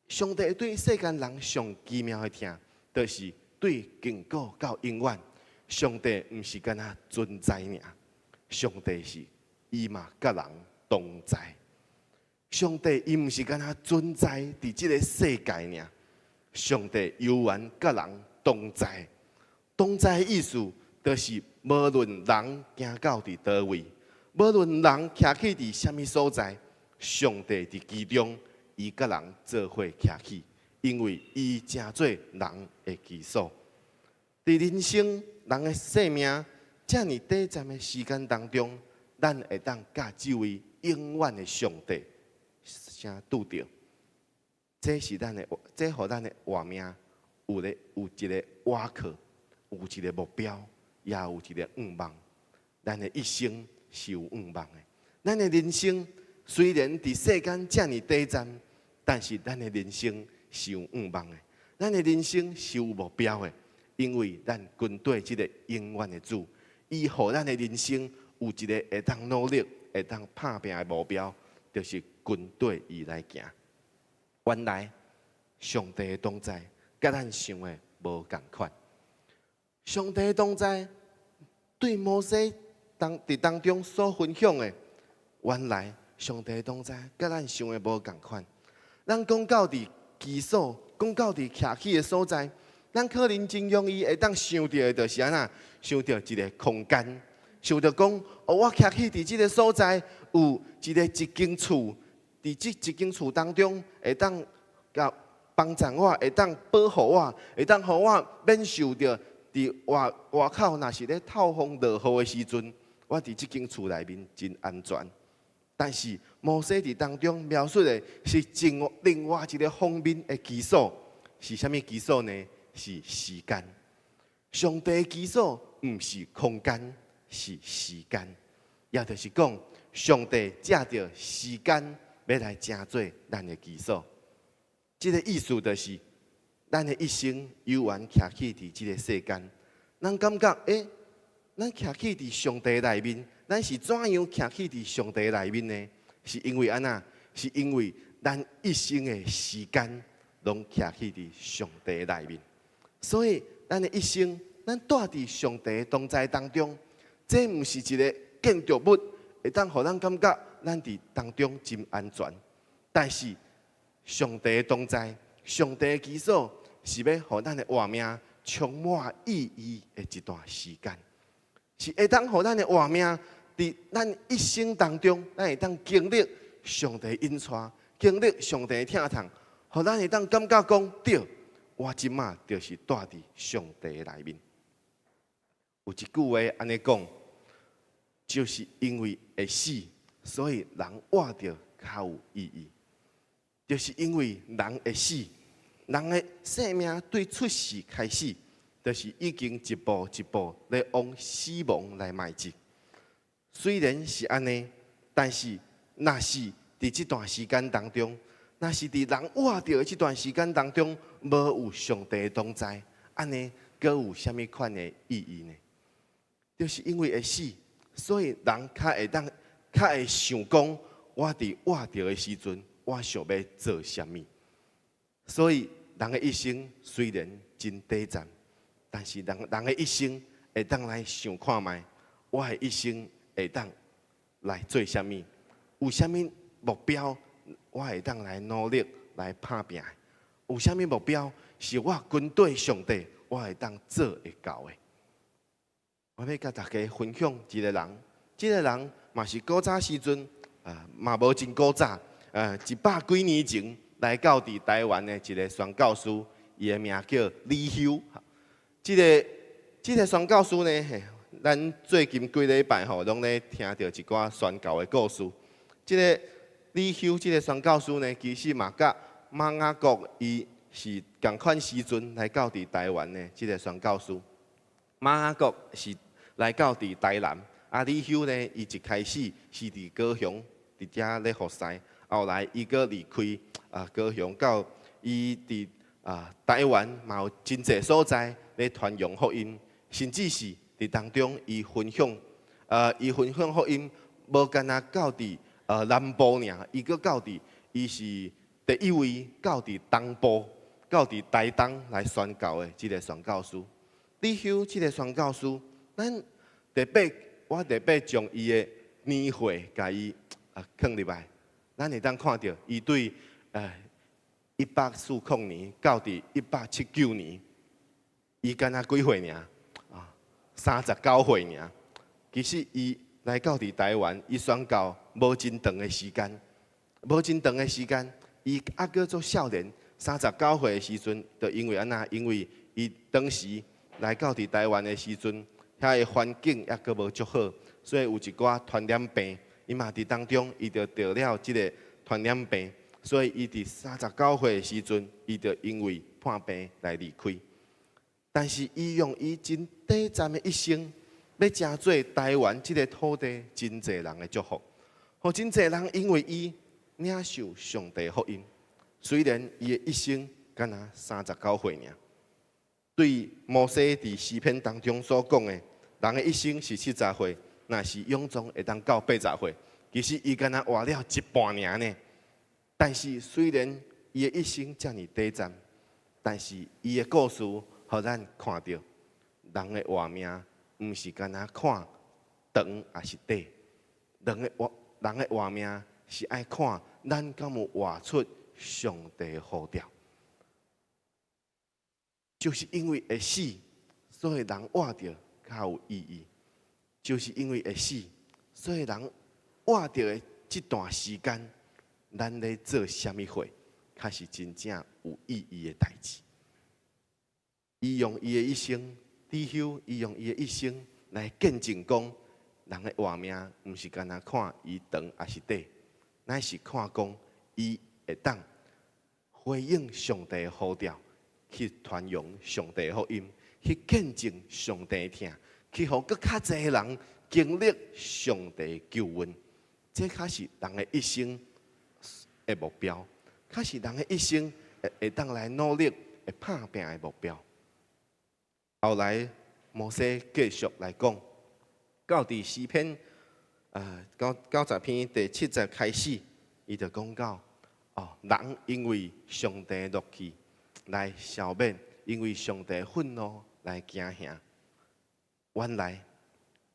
上帝對世間人上奇妙的疼，就是對亙古到永遠，上帝毋是干焦存在爾，上帝是伊嘛佮人同在。上帝伊毋是干焦存在佇這个世界爾，上帝猶原佮人同在。同在的意思，就是無論人行到佇佗位，無論人徛起佇啥物所在，上帝佇其中，伊佮人做伙徛起，因為伊成做人的居所。佇人生人的生命遮爾短暫的時間當中，咱會當佮這位永遠的上帝相拄著。這是咱的，這予咱的活命有咧有一个倚靠，有一个目標，也有一个願望。咱的一生是有願望的。咱的人生雖然佇世間遮爾短暫，但是咱的人生是有願望的。咱的人生是有目標的，因為咱跟綴這个永遠的主，伊予咱的人生有一个會當努力、會當拍拚的目標，就是跟綴伊來行。原來上帝的同在，佮咱想的無仝款。上帝的同在對摩西當佇當中所分享的，原來上帝的同在佮咱想的無仝款。咱講到佇居所，講到佇徛起的所在，咱可能真容易會當想著的，就是按怎？想著一个空間，想著講，哦，我徛起佇這个所在，有一个一間厝，佇這一間厝當中，會當共幫助我，會當保護我，會當予我免受著佇外外口若是咧透風落雨的時陣，我佇這間厝內面真安全。但是摩西佇當中描述的是另另外一个方面的居所，是啥物居所呢？是時間。上帝的居所毋是空間，是時間。也就是講，上帝藉著時間欲來成做咱的居所。這个意思就是，咱的一生猶原徛起佇這个世間，咱感覺，欸，咱徛起佇上帝內面，咱是怎樣徛起佇上帝內面呢？是因為按怎？是因為咱一生的時間攏徛起佇上帝內面，所以咱的一生，咱蹛佇上帝同在當中，這毋是一个建築物，會當予咱感覺咱佇當中真安全。但是上帝同在，上帝的居所，是欲予咱的活命充滿意義的一段時間，是會當予咱的活命佇咱一生當中，咱會當經歷上帝引帶，經歷上帝疼痛，予咱會當感覺講對，我這馬就是蹛佇上帝內面。有一句話按呢講，就是因為會死，所以人活著較有意義。就是因為人會死，人的生命對出世開始，就是已經一步一步咧往死亡來邁進。雖然是按呢，但是若是佇這段時間當中，若是佇人活著的這段時間當中，無有上帝同在，按呢，閣有啥物款的意義呢？就是因為會死，所以人較會當較會想講，我佇活著的時陣，我想欲做啥物。所以人的一生雖然真短暫，但是人人的一生會當來想看覓，我的一生會當來做啥物？有啥物目標，我會當來努力來拍拚？有啥物目標是我跟綴上帝，我會當做會到的？我欲共大家分享一个人，這个人嘛是古早時陣，啊，嘛無真古早，一百幾年前來到佇台灣的一个宣教師，伊的名叫李修。這个這个宣教師呢，咱最近幾禮拜吼，攏咧聽著一寡宣教的故事。這个李休這个宣教師呢，其實嘛佮瑪雅各伊是仝款時陣來到佇台灣的這个宣教師。瑪雅各是來到佇台南，啊李休呢，伊一開始是佇高雄佇遮咧服侍，後來伊閣離開啊高雄，到伊佇啊台灣嘛有真濟所在咧傳揚福音，甚至是佇當中伊分享，伊分享福音，無干焦到佇南部爾，伊閣到佇伊是第一位到佇東部、到佇台東來宣教的這个宣教師。李休這个宣教師，咱特別我特別將伊的年歲共伊啊囥入來，咱會當看著伊對1840年到佇1879年，伊敢若幾歲爾啊？39歲爾。其實伊來到佇台灣，伊宣教無真長的時間，無真長的時間，伊猶閣做少年，39歲的時陣，就因為按怎？因為伊當時來到佇台灣的時陣，遐个環境猶閣無足好，所以有一寡傳染病，伊嘛佇當中，伊就得了這个傳染病，所以伊佇39歲的時陣，伊就因為破病來離開。但是伊用伊真短暫的一生，欲成做台灣這个土地真濟人的祝福，予真濟人因為伊領受上帝福音。雖然伊的一生敢若39歲爾，對摩西佇詩篇當中所講的，人的一生是70歲，若是勇壯會當到80歲，其實伊敢若活了一半爾呢。但是雖然伊的一生遮爾短暫，但是伊的故事，予咱看著人的活命，毋是干焦看長抑是短，人的活命是愛看咱敢有活出上帝呼召。就是因為會死，所以人活著較有意義。就是因為會死，所以人活著的這段時間，咱咧做啥物貨，較是真正有意義的代誌。伊用伊的一生，李休伊用伊的一生來見證講，人的活命毋是干焦看伊長抑是短，乃是看講伊會當回應上帝的呼召，去傳揚上帝的福音，去見證上帝疼，去予閣較濟人經歷上帝救恩。這較是人的一生的目標，較是人的一生會當來努力、會拍拚的目標。後來摩西繼續來講，到佇詩篇90篇第七節開始，伊就講到哦，人因為上帝怒氣來消滅，因為上帝憤怒來驚嚇。原來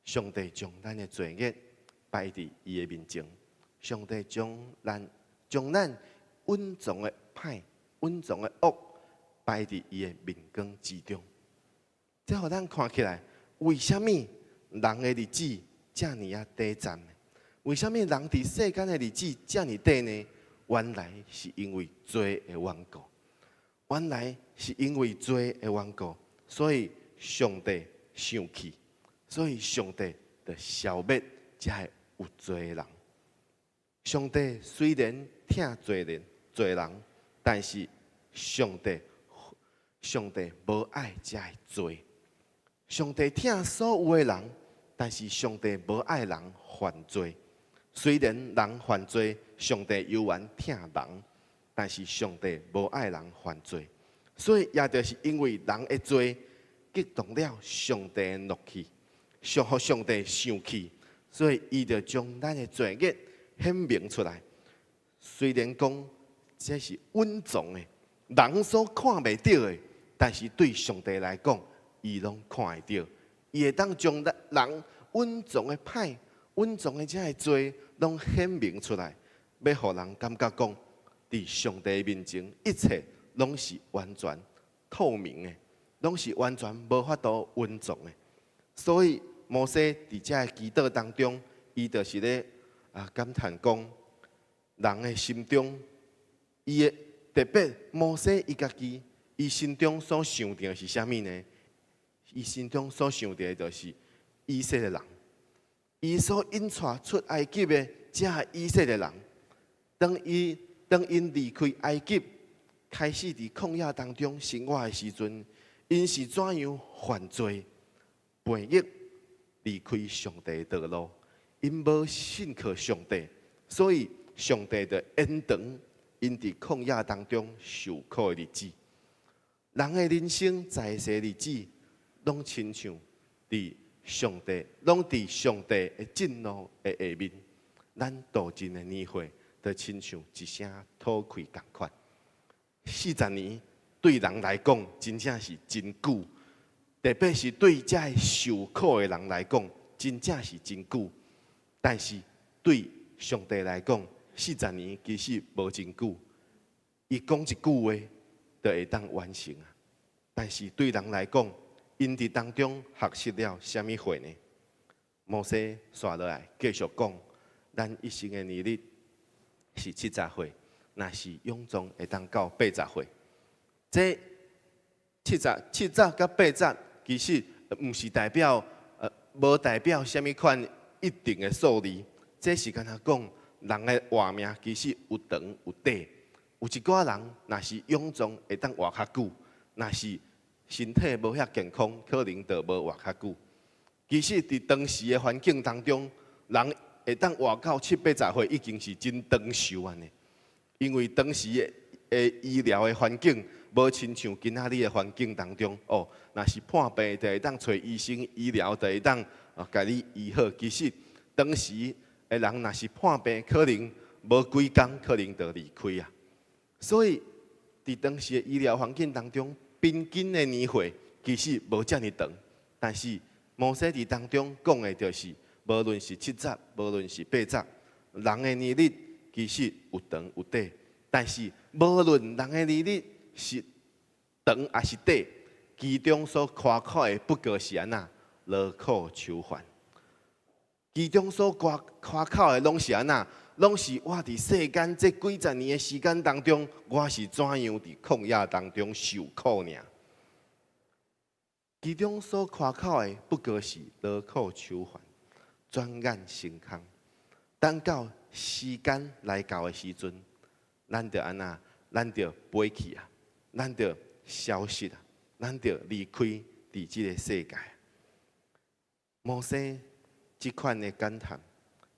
上帝將咱的罪孽擺佇伊的面前，上帝將咱隱藏的歹、隱藏的惡擺佇伊的面光之中。這予咱看起來，為啥物人的日子遮爾仔短暫？為啥物人佇世間的日子遮爾短呢？原來是因為罪的緣故。原來是因為罪的緣故，所以上帝生氣，所以上帝就消滅這个有罪的人。上帝雖然疼罪人、罪人，但是上帝無愛這个罪。上帝疼所有的人，但是上帝無愛人犯罪。雖然人犯罪，上帝猶原疼人，但是上帝無愛人犯罪。所以也就是因為人的罪激動了上帝的怒氣，予上帝生氣，所以伊就將咱的罪孽顯明出來。雖然講這是隱藏的，人所看袂著的，但是對上帝來講，伊攏看會著。伊會當將咱人隱藏的歹、隱藏的這个罪，攏顯明出來，欲予人感覺講，佇上帝面前，一切攏是完全透明的，攏是完全無法度隱藏的。所以摩西佇這个祈禱當中，伊就是咧感嘆講，人的心中，伊的特別摩西伊家己，伊心中所想著是啥物呢？伊心中所想著的就是以色列人，伊所引帶出埃及的這个以色列人，當𪜶離開埃及，開始佇曠野當中生活的時陣，𪜶是怎樣犯罪、叛逆、離開上帝的道路？𪜶無信靠上帝，所以上帝就延長𪜶佇曠野當中受苦的日子。人的人生在世日子，攏親像佇上帝，攏佇上帝的震怒的下面。咱度盡的年歲，就親像一聲吐氣仝款。40年對人來講，真正是真久；特別是對這个受苦的人來講，真正是真久。但是對上帝來講，四十年其實無真久。伊講一句話，就會當完成啊。但是對人來講，𪜶佇當中學習了啥物貨呢？摩西紲落來繼續講，咱一生的年日是70歲，若是勇壯會當到80歲。這70、70佮80，其實毋是代表，無代表啥物款一定的數字。這是敢若講人的活命其實有長有短。有一寡人若是勇壯會當活較久，若是身體無遐健康，可能就無活較久。其實佇當時的環境當中，人會當活到七八十歲已經是真長壽按呢。因為當時的醫療的環境無親像今仔日的環境當中，哦，若是破病就會當揣醫生醫療就會當哦，共你醫好。其實當時的人若是破病，可能無幾工，可能就離開啊。所以佇當時的醫療環境當中，平均的年歲其實無遮爾長。但是摩西佇當中講的就是，無論是七十，無論是八十，人的年日其實有長有短。但是無論人的年日是長抑是短，其中所誇口的不過是按怎勞苦愁煩。其中所誇誇口的攏是按怎？攏是我佇世間這幾十年的時間當中，我是怎樣佇曠野當中受苦爾。其中所誇口的不過是勞苦愁煩，轉眼成空。等到時間來到的時陣，咱就按怎？咱就飛去啊！咱就消失啊！咱就離開佇這个世界。摩西這款的感嘆，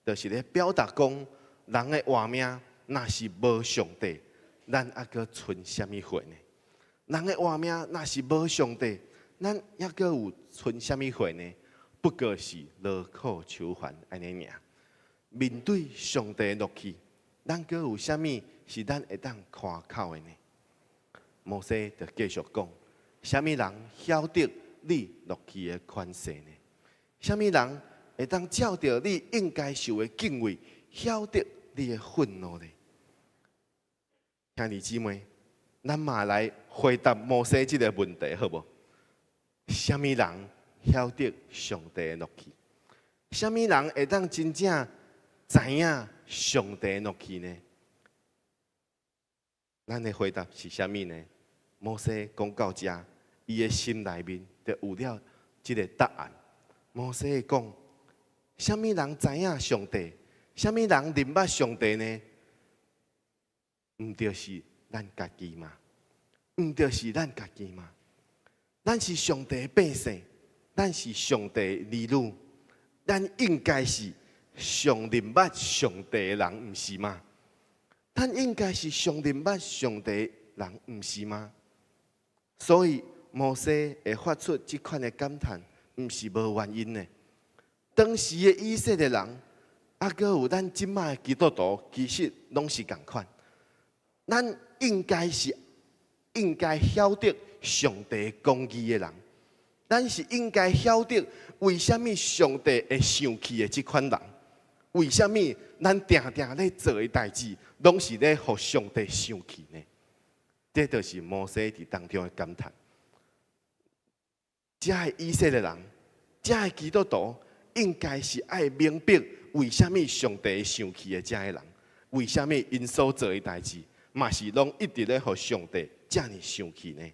就是咧表達講，人的活命若是無上帝，咱猶閣賰啥物貨呢？人的活命若是無上帝，咱猶閣有賰啥物貨呢？不過是勞苦愁煩按呢爾。面對上帝的怒氣，咱閣有啥物是咱會當誇口的呢？摩西就繼續講：啥物人曉得你怒氣的權勢呢？啥物人會當照著你應該受的敬畏，曉得你的憤怒呢？兄弟姊妹，咱嘛來回答摩西這个問題，好無？啥物人曉得上帝的怒氣？啥物人會當真正知影上帝的怒氣呢？咱的回答是啥物呢？摩西講到這，伊的心內面就有了這个答案。摩西講：啥物人知影上帝？啥物人認捌上帝呢？毋就是咱家己嗎？毋就是咱家己嗎？咱是上帝的百姓，咱是上帝的兒女，咱應該是上認捌上帝的人，毋是嗎？咱應該是上認捌上帝的人，毋是嗎？所以摩西會發出這款的感嘆，毋是無原因的。當時的以色列人，猶閣有咱這擺的基督徒，其實攏是仝款。咱應該是應該曉得上帝公義的人，咱是應該曉得為啥物上帝會生氣的這款人。為啥物咱定定咧做的代誌，攏是咧予上帝生氣呢？這就是摩西佇當中的感嘆。這个以色列人，這个基督徒，應該是愛明白為啥物上帝會生氣的這个人，為啥物𪜶所做的代誌，嘛是攏一直咧予上帝遮爾生氣呢？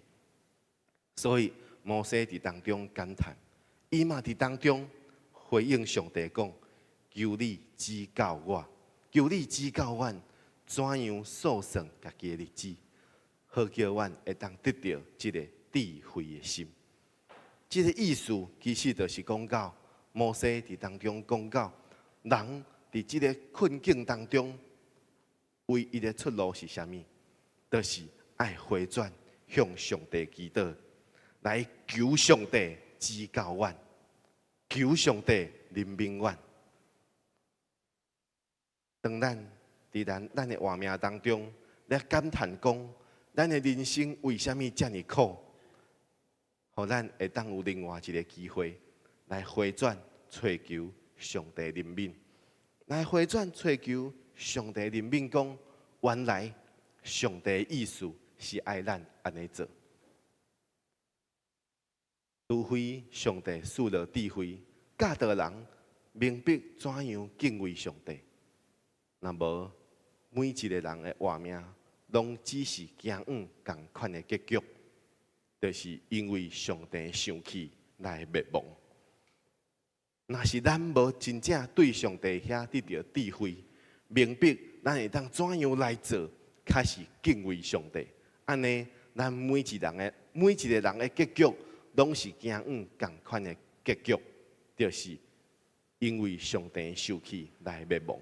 所以摩西佇當中感嘆，伊嘛佇當中回應上帝講：求你指教我，求你指教阮，怎樣數算家己的日子，好叫阮會當得著這个智慧的心。這个意思其實就是講到摩西佇當中講到，人佇這个困境當中，唯一的出路是啥物？就是愛回轉向上帝祈禱，來求上帝指教阮，求上帝憐憫阮。當咱佇咱的活命當中，來感嘆講，咱的人生為啥物遮爾苦？予咱會當有另外一个機會來回轉，揣求上帝憐憫，來回轉揣求上帝憐憫，講原來上帝意思是愛咱按呢做。除非上帝賜予智慧，教導人明白怎樣敬畏上帝。若無，每一个人的活命，攏只是行往仝款的結局，就是因為上帝生氣來滅亡。若是咱無真正對上帝遐得著智慧，明白咱會當怎樣來做，較是敬畏上帝。按呢，咱每一个人的結局，攏是行往仝款的結局，就是因為上帝生氣來滅亡。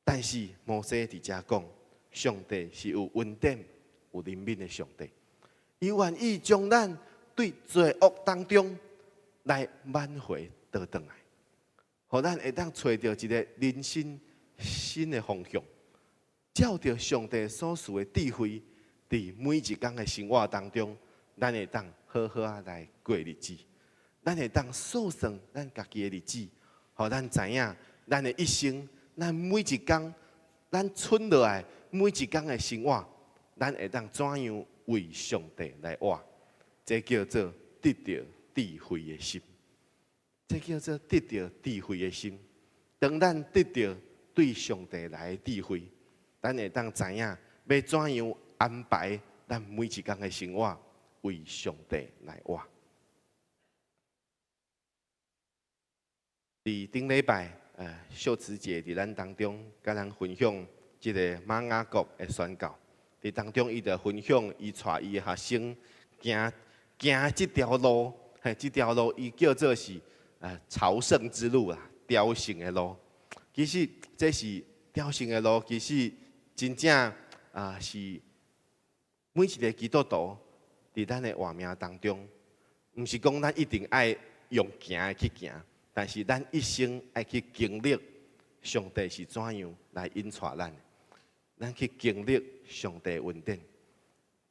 但是摩西佇遮講，上帝是有恩典、有憐憫的上帝，伊願意將咱對罪惡當中來挽回倒轉來，予咱會當揣著一个人生新的方向，照著上帝所賜的智慧，佇每一工的生活當中，咱會當好好仔來過日子，咱會當數算咱家己的日子，予咱知影咱的一生，咱每一工，咱賰落來每一工的生活，咱會當怎樣為上帝來活？這叫做得著智慧的心。這叫做得著智慧的心。當咱得著對上帝來的智慧，咱會當知影欲怎樣安排咱每一工的生活，為上帝來活。佇頂禮拜，秀慈姐佇咱當中，佮咱分享這个瑪雅國的宣教。佇當中，伊就分享伊帶伊的學生行行這條路，嘿，這條路伊叫做是朝聖之路啦，朝聖的路。其實這是朝聖的路，其實真正啊是每一个基督徒佇咱的活命當中，毋是講咱一定愛用行的去行。但是咱一生愛去經歷上帝是怎樣來引帶咱的，咱去經歷上帝恩典。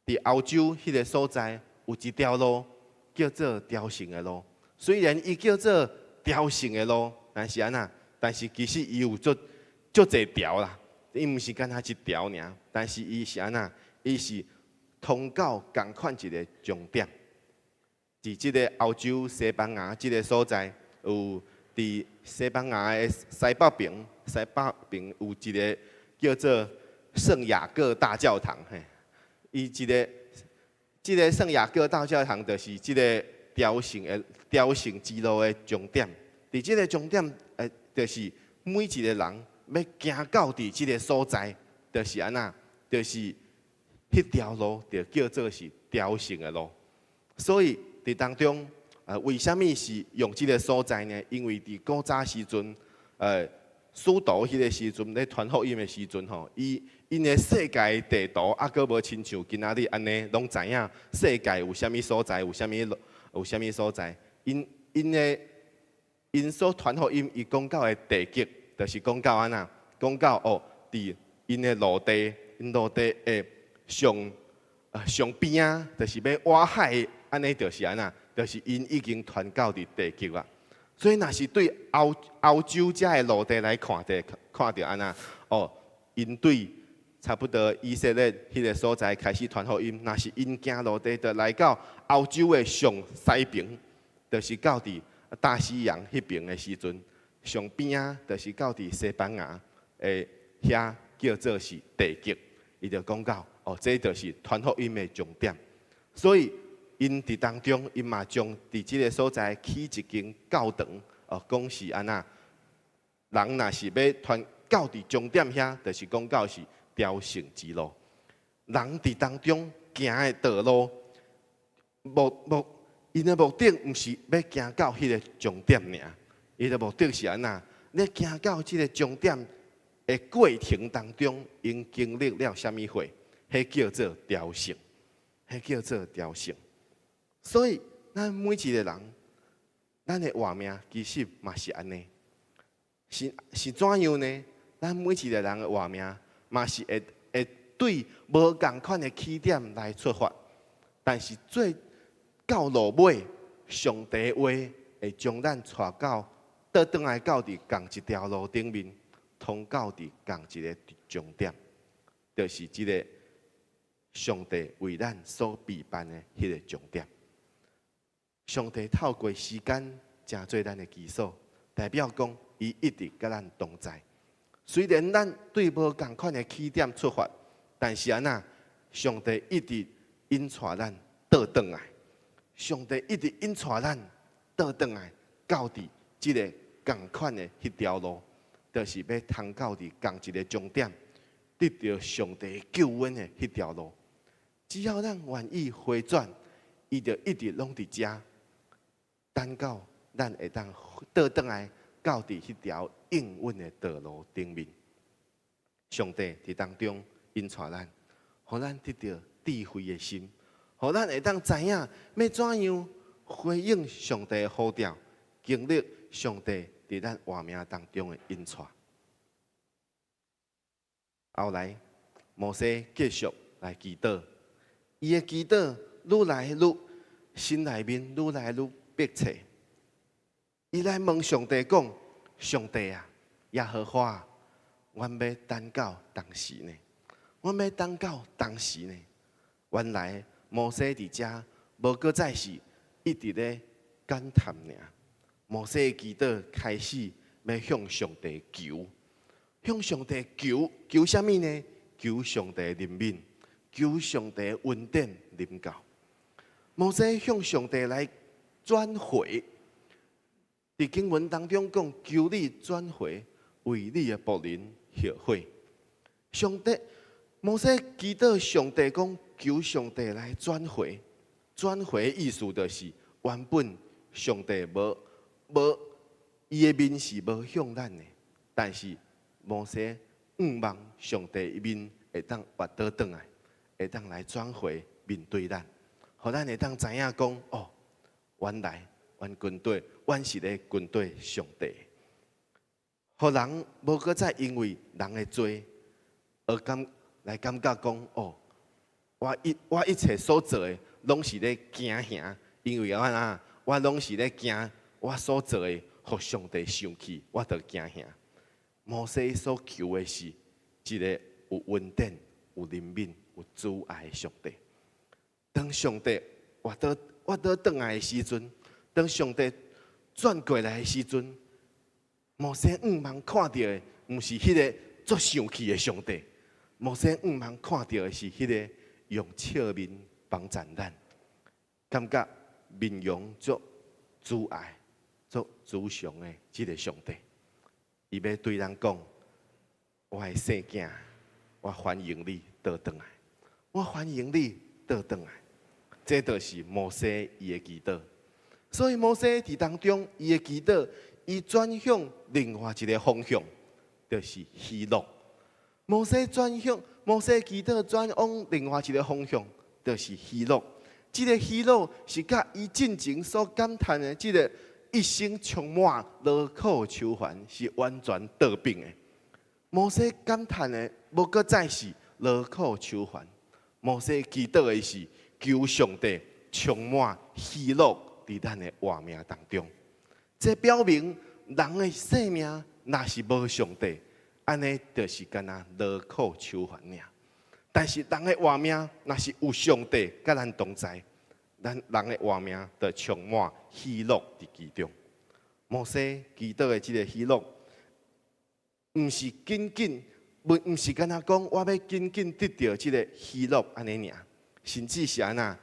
佇歐洲彼个所在有一條路叫做朝聖的路，雖然伊叫做朝聖的路，但是按怎？但是其實伊有足足濟條啦，伊毋是干焦一條爾，但是伊是按怎？伊是通到仝款一个終點。佇這个歐洲西班牙這个所在。有佇西班牙的西北爿，西北爿有一个叫做聖雅各大教堂，嘿，伊這个這个聖雅各大教堂就是這个朝聖之路的終點。佇這个終點，就是每一个人欲行到佇這个所在，就是按怎？就是彼條路就叫做是朝聖的路。所以佇當中。為啥物是用這个所在呢？因為佇古早時陣，使徒彼个時陣咧傳福音的時陣吼，伊𪜶的世界地圖猶閣無親像今仔日按呢，攏知影世界有啥物所在，有啥物所在。𪜶所傳福音，伊講到的地極，就是講到按怎？講到哦，佇𪜶的陸地，𪜶陸地的上邊仔，就是欲倚海，按呢就是按怎？就是𪜶已經傳到佇地極啊，所以若是對歐洲遮的陸地來看著，看著按怎？哦，𪜶對差不多以色列彼个所在開始傳福音，若是𪜶行陸地，就來到歐洲的上西爿，就是到佇大西洋彼爿的時陣，上邊仔就是到佇西班牙的遐叫做是地極，伊就講到哦，這就是傳福音的重點，所以。𪜶佇當中，𪜶嘛將佇這个所在起一間教堂，哦，講是按怎？人若是欲傳到佇終點遐，就是講到是朝聖之路。人佇當中行的道路，目𪜶的目的毋是欲行到彼个終點爾，伊的目的是按怎？咧行到這个終點的過程當中，𪜶經歷了啥物貨？彼叫做朝聖，彼叫做朝聖。所以，咱每一个人，咱的活命其實嘛是按呢。是怎樣呢？咱每一个人的活命嘛是會對無仝款的起點來出發，但是最到路尾，上帝話會將咱帶到倒轉來到佇仝一條路頂面，通到佇仝一个終點，就是這个上帝為咱所備辦的彼个終點。上帝透過時間成做咱的基礎，代表講伊一直佮咱同在。雖然咱對無仝款的起點出發，但是按怎，上帝一直引帶咱倒轉來。上帝一直引帶咱倒轉來，到佇這个仝款的彼條路，就是欲通到佇仝一个終點，得著上帝救恩的彼條路。只要咱願意回轉，伊就一直攏佇遮，等到咱會當倒轉來到佇彼條應允的道路頂面。上帝佇當中引帶咱，予咱得著智慧的心，予咱會當知影欲怎樣回應上帝的呼召，經歷上帝佇咱活命當中的引帶。後來，摩西繼續來祈禱，伊的祈禱愈來愈心內面愈來愈迫切。伊來問上帝講：上帝啊，耶和華，阮欲等到當時呢？阮欲等到當時呢？原來摩西佇遮無閣再是一直咧感嘆爾。摩西的祈禱開始欲向上帝求，向上帝求，求啥物呢？求上帝憐憫，求上帝恩典臨到。摩西向上帝來轉回，佇經文當中講，求你轉回，為你的僕人後悔。上帝，摩西祈禱上帝講，求上帝來轉回，轉回意思就是原本上帝無無伊的面是無向咱的，但是摩西向望上帝的面會當越倒轉來，會當來轉回面對咱，予咱會當知影講哦，原來阮跟綴，阮是咧跟綴上帝。予人無閣再因為人的罪而感來感覺講哦，我一切所做的攏是咧驚嚇，因為按怎，我攏是咧驚我所做的，予上帝生氣，我就驚嚇。摩西所求的是一个有恩典、有憐憫、有慈愛的上帝。當上帝倚倒轉來的時陣，當上帝轉過來的時陣，摩西向望看著的，毋是彼个足生氣的上帝。摩西向望看著的是彼个用笑面幫贊咱，感覺面容足慈愛、足慈祥的這个上帝。伊欲對咱講：我的細囝，我歡迎你倒轉來，我歡迎你倒轉來。這就是摩西伊的祈禱。所以摩西佇當中，伊的祈禱，伊轉向另外一个方向，就是喜樂。摩西轉向，摩西祈禱轉往另外一个方向，就是喜樂。這个喜樂是佮伊進前所感嘆的這个一生充滿勞苦愁煩，是完全倒反的。摩西感嘆的，無閣再是勞苦愁煩。摩西祈禱的是求上帝充滿喜樂佇咱的活命當中。這表明人的生命若是無上帝，按呢就是敢若勞苦愁煩爾。但是人的活命若是有上帝佮咱同在，咱人的活命就充滿喜樂佇其中。摩西祈禱的這个喜樂，毋是僅僅，毋是敢若講我欲緊緊得著這个喜樂按呢爾，甚至是按怎？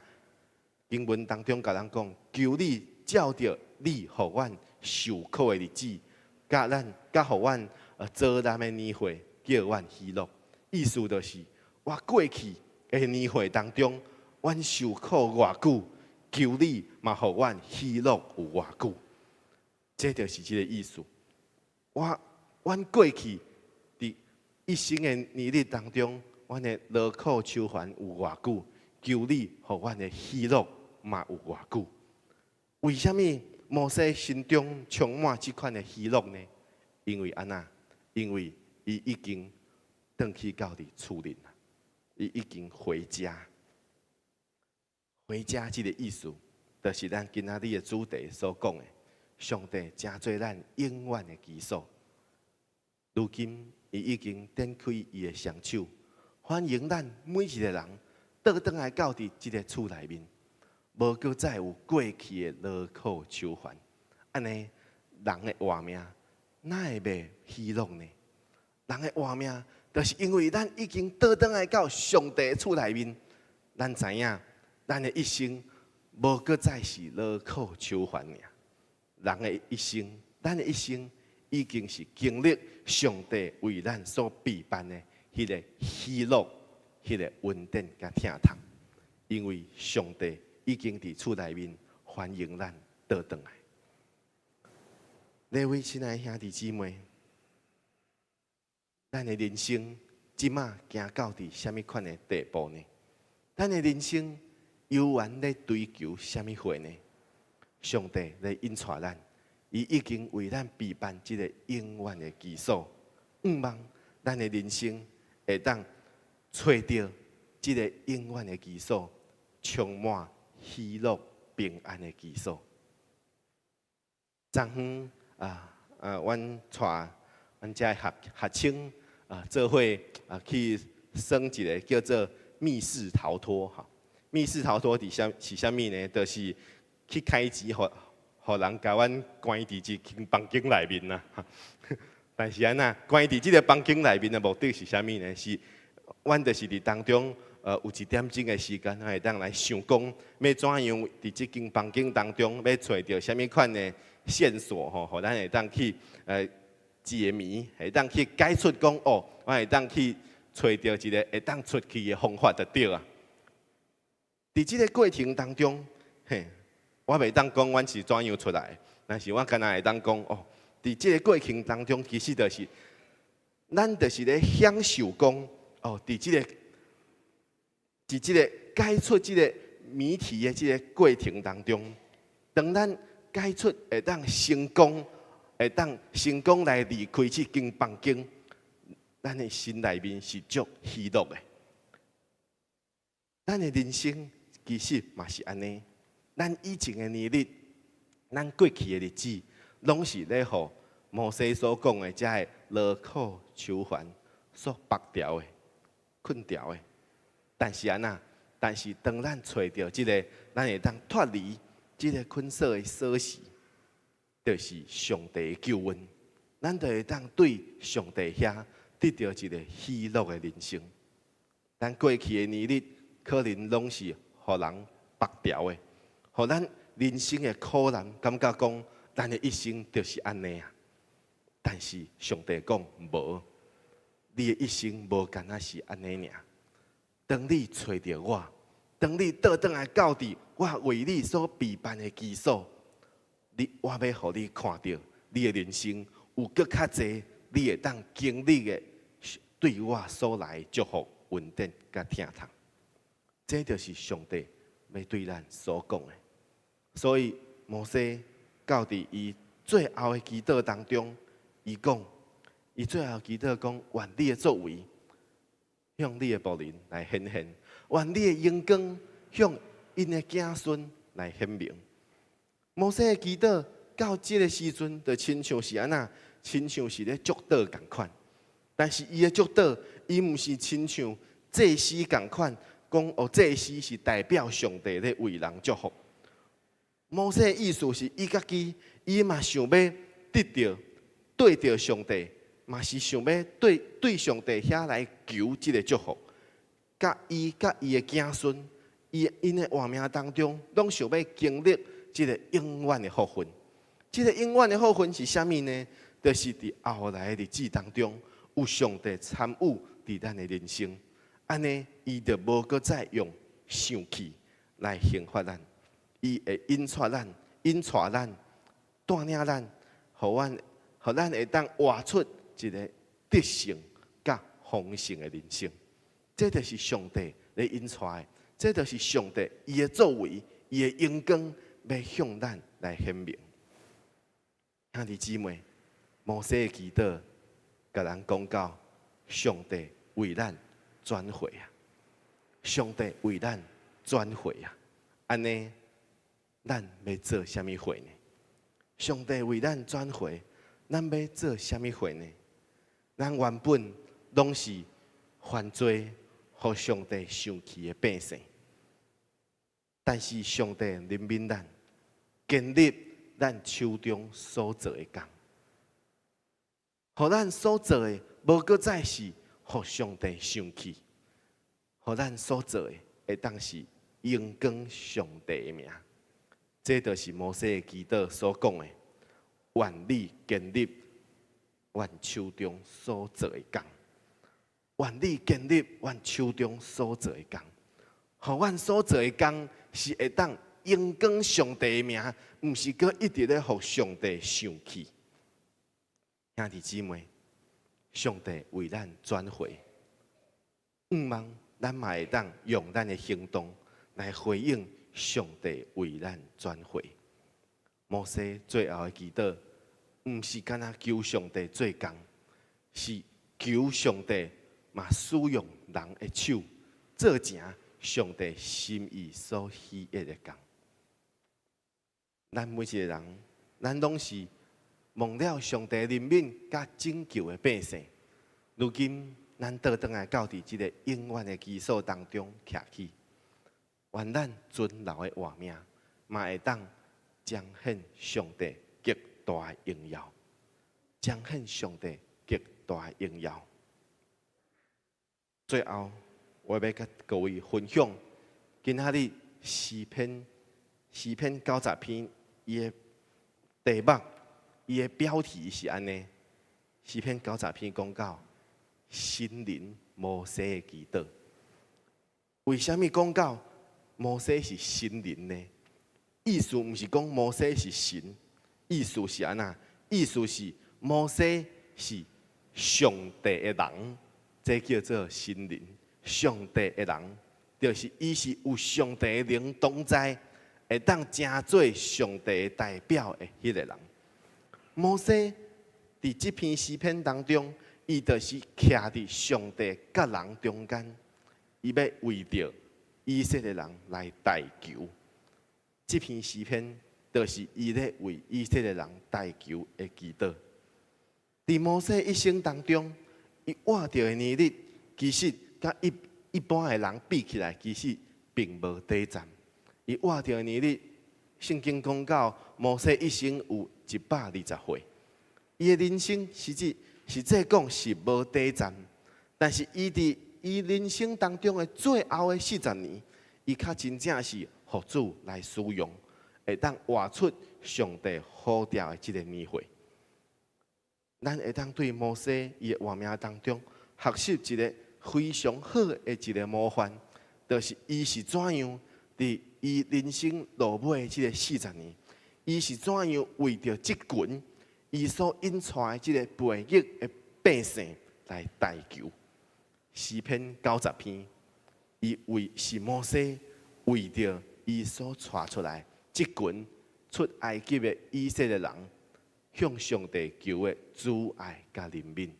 經文當中共咱講，求你照著你予阮受苦的日子，佮咱佮予阮遭難的年歲，叫阮喜樂。意思就是，我過去的年歲當中，阮受苦偌久，求你嘛，予阮喜樂有偌久。這就是這個意思。阮過去佇一生的年日當中，阮的勞苦愁煩有偌久，求你予阮的喜樂嘛有偌久。為啥物摩西心中充滿這款的喜樂呢？因為按怎？因為伊已經轉去到佇厝裡啦，伊已經回家。回家這個意思，就是咱今仔日的主題所講的，上帝成做咱永遠的居所。如今，伊已經展開伊的雙手，歡迎咱每一個人倒轉來到佇這个厝內面，無閣再有過去的勞苦愁煩。按呢，人的活命哪會袂喜樂呢？人的活命，就是因為咱已經倒轉來到上帝的厝內面，咱知影，咱的一生無閣再是勞苦愁煩爾。人的一生，咱的一生已經是經歷上帝為咱所備辦的彼个喜樂、彼个恩典佮疼痛。因為上帝已經佇厝內面歡迎咱倒轉來。各位親愛的兄弟姊妹，咱的人生這馬行到佇啥物款的地步呢？咱的人生猶原咧追求啥物貨呢？上帝咧引帶咱，伊已經為咱備辦這个永遠的居所。向望咱的人生會當揣著這个永遠的居所，充滿喜樂平安的居所。昨昏啊，阮帶阮遮學學生啊，做伙啊去耍一个叫做密室逃脫哈。密室逃脫佇啥是啥物呢？就是去開錢，予予人共阮關佇一間房間內面啦。但是按怎關佇這个房間內面的目的是啥物呢？是阮就是佇當中，有一點鐘的時間，會當來想講，欲怎樣佇這間房間當中，欲揣著啥物款的線索吼，予咱會當去解謎，會當去解出講哦，阮會當去揣著一个會當出去的方法就對啊。佇這个過程當中，嘿，我袂當講阮是怎樣出來，但是我敢若會當講哦，佇這个過程當中，其實就是，咱就是咧享受講哦，佇這个解出這个謎題的這个過程當中，當咱解出會當成功，會當成功來離開這間房間，咱的心內面是足喜樂的。咱的人生其實嘛是按呢，咱以前的年日，咱過去的日子，攏是咧予摩西所講的這个勞苦愁煩所縛牢的、困牢的。但是按怎？但是當咱揣著這个，咱會當脫離這个捆鎖的鎖匙，就是上帝的救恩，咱就會當對上帝遐得著一个喜樂的人生。咱過去的年日，可能攏是予人縛牢的，予咱人生的苦難，感覺講咱的一生就是按呢啊。但是上帝講無，你的一生無干焦是按呢爾。當你揣著我，當你倒轉來到佇我為你所備辦的居所，我欲予你看著你的人生有閣較濟，你會當經歷的對我所來的祝福、恩典佮疼痛。這就是上帝欲對咱所講的。所以摩西到佇伊最後的祈禱當中，伊講，伊最後祈禱講，願你的作為向你的僕人來顯現，願你的榮光向𪜶的子孫來顯明。摩西的祈禱到這个時陣，就親像是按怎，親像是咧祝禱仝款。但是伊的祝禱，伊毋是親像祭司仝款，講哦，祭司是代表上帝咧為人祝福。摩西的意思是，伊家己伊嘛想欲得著對著上帝，嘛是想欲對上帝遐來求這个祝福。佮伊佮伊的子孫，𪜶的活命當中，攏想欲經歷這个永遠的福分。這个永遠的福分是啥物呢？就是佇後來的日子當中，有上帝參與佇佇咱的人生，按呢，伊就無閣再用生氣來刑罰咱，伊會引帶咱、引帶咱、帶領咱，予咱會當活出一个得勝佮豐盛的人生。這就是上帝咧引帶的，這就是上帝伊的作為、伊的榮光，欲向咱來顯明。兄弟姊妹，摩西的祈禱，共咱講到上帝為咱轉回啊！上帝為咱轉回啊！按呢，咱欲做啥物貨呢？上帝為咱轉回，咱欲做啥物貨呢？咱原本攏是犯罪，予上帝生氣的百姓，但是上帝憐憫咱，建立咱手中所做的工，予咱所做的無閣再是予上帝生氣，予咱所做的會當是榮光上帝的名。這就是摩西的祈禱所講的：願你建立阮手中所做的工，願你建立阮手中所做的工，予阮所做的工是會當榮光上帝的名，毋是閣一直咧予上帝生氣。兄弟姊妹，上帝為咱轉回，向望咱嘛會當用咱的行動來回應上帝為咱轉回。摩西最後的祈禱，毋是干焦求上帝做工，是求上帝嘛使用人的手做成上帝心意所喜悅的工。咱每一个人，咱攏是蒙了上帝憐憫佮拯救的百姓。如今，咱倒轉來到佇這个永遠的基礎當中徛起，願咱存留的活命，嘛會當彰顯上帝極大的榮耀，彰顯上帝極大的榮耀。最後，我欲佮各位分享，今仔日詩篇詩篇九十篇，伊的題目，伊的標題是按呢。詩篇九十篇講到神人摩西的祈禱。為啥物講到摩西是神人呢？意思毋是講摩西是神，意思是按怎？意思是摩西是上帝的人，這叫做神人。上帝的人，就是伊是有上帝的靈同在，會當成做上帝的代表的彼个人。摩西佇這篇詩篇當中，伊就是徛佇上帝佮人中間，伊欲為著以色列人來代求。這篇詩篇就是伊咧為以色列人代求的祈禱。佇摩西一生當中，伊活著的年日，其實佮一般的人比起來，其實並無短暫。伊活著的年日，聖經講到摩西一生有120歲，伊的人生實際實際講是無短暫，但是伊佇伊人生當中的最後的40年，伊較真正是予主來使用，會當活出上帝呼召的這个年歲。咱會當對摩西伊的活命當中學習一个非常好的一个模範，就是伊是怎樣佇伊人生落尾的這个四十年，伊是怎樣為著這群伊所引帶的這个背逆的百姓來代求。詩篇九十篇，伊為是摩西為著伊所帶出來這群出埃及的以色列人，向上帝求的慈愛佮憐憫。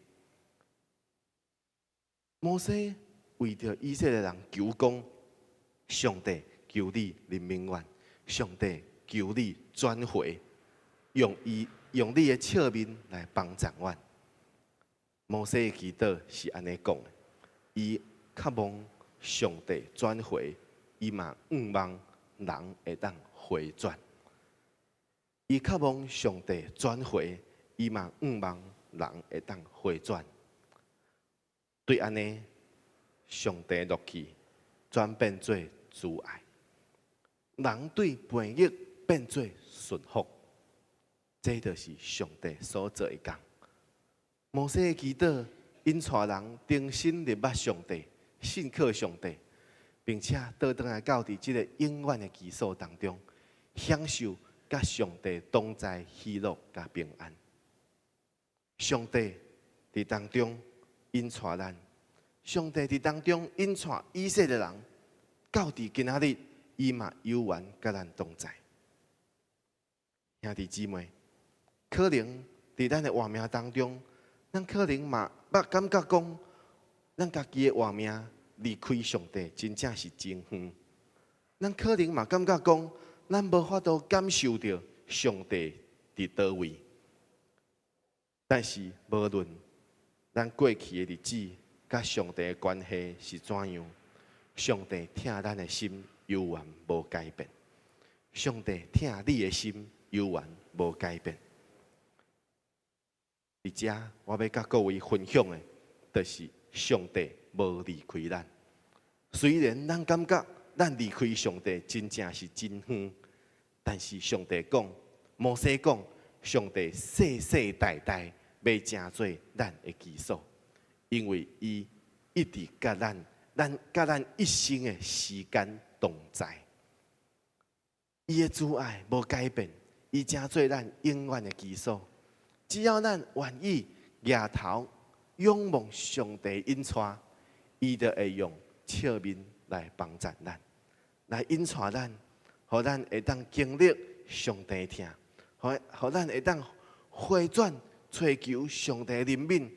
摩西為著以色列人求講，上帝求你憐憫阮，上帝求你轉回，用你的笑面來幫助阮。摩西的祈禱是按呢講的，伊渴望上帝轉回，伊嘛向望人會當回轉。伊渴望上帝轉回，伊嘛向望人會當回轉。對按呢，上帝怒氣轉變做慈愛，人對叛逆變做順服，這就是上帝所做的工。摩西的祈禱一引帶人重新認捌上帝，信靠上帝，並且倒轉來到佇這个永遠的居所當中，享受佮上帝同在喜樂佮平安。上帝佇當中引帶咱，上帝佇當中引帶以色列人，到佇今仔日，伊嘛猶原佮咱同在。兄弟姊妹，可能佇咱的活命當中，咱可能嘛捌感覺講，咱家己的活命離開上帝，真正是真遠。咱可能嘛感覺講，咱無法度感受著上帝佇佗位。但是無論咱過去的日子，佮上帝的關係是怎樣，上帝疼咱的心猶原無改變。上帝疼你的心猶原無改變。佇遮，我欲佮各位分享的，就是上帝無離開咱。雖然咱感覺咱離開上帝真正是真遠，但是上帝講，摩西講，上帝世世代代欲成做咱的居所，因為伊一直佮咱，咱佮咱一生的時間同在。伊的慈愛無改變，伊成做咱永遠的居所。只要咱願意舉頭仰望上帝引帶，伊就會用笑面來幫助咱，來引帶咱，予咱會當經歷上帝疼，予咱會當回轉揣求上帝憐憫，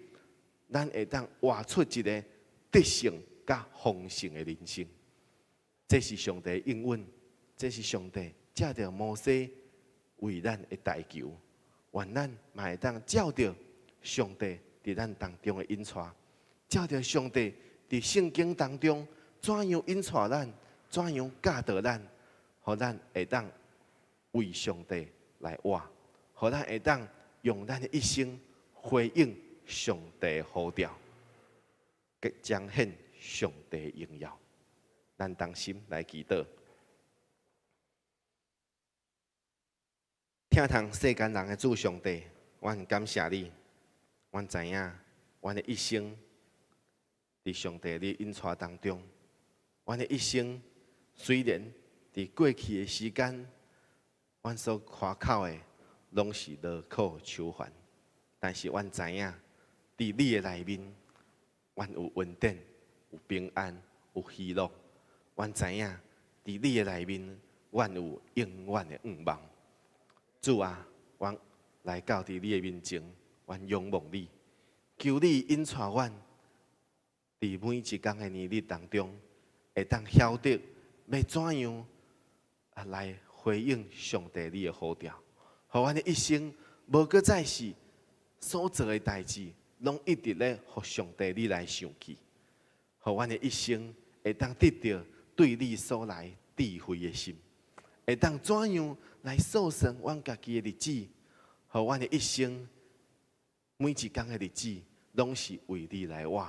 咱會當活出一个得勝佮豐盛的人生。這是上帝應允，這是上帝藉著摩西為咱的代求，願咱嘛會當照著上帝佇咱當中的引帶，照著上帝佇聖經當中怎樣引帶咱，怎樣教導咱，予咱會當為上帝來活，予咱會當用咱的一生回應上帝呼召，彰顯上帝榮耀。咱同心來祈禱。疼痛世間人的主上帝，阮感謝你，阮知影，阮的一生佇上帝你引帶當中，阮的一生雖然佇過去的時間，阮所誇口的攏是勞苦愁煩，但是阮知影，佇你的內面，阮有恩典、有平安、有喜樂。阮知影，佇你的內面，阮有永遠的盼望。主啊，阮來到佇你的面前，阮仰望你，求你引帶阮，佇每一工的年日當中，會當曉得欲怎樣啊來回應上帝你的呼召，予阮的一生無閣再是所做的代誌，攏一直咧予上帝你來生氣，予阮的一生會當得著對你所來智慧的心，會當怎樣來數算阮家己的日子，予阮的一生每一工的日子攏是為你來活，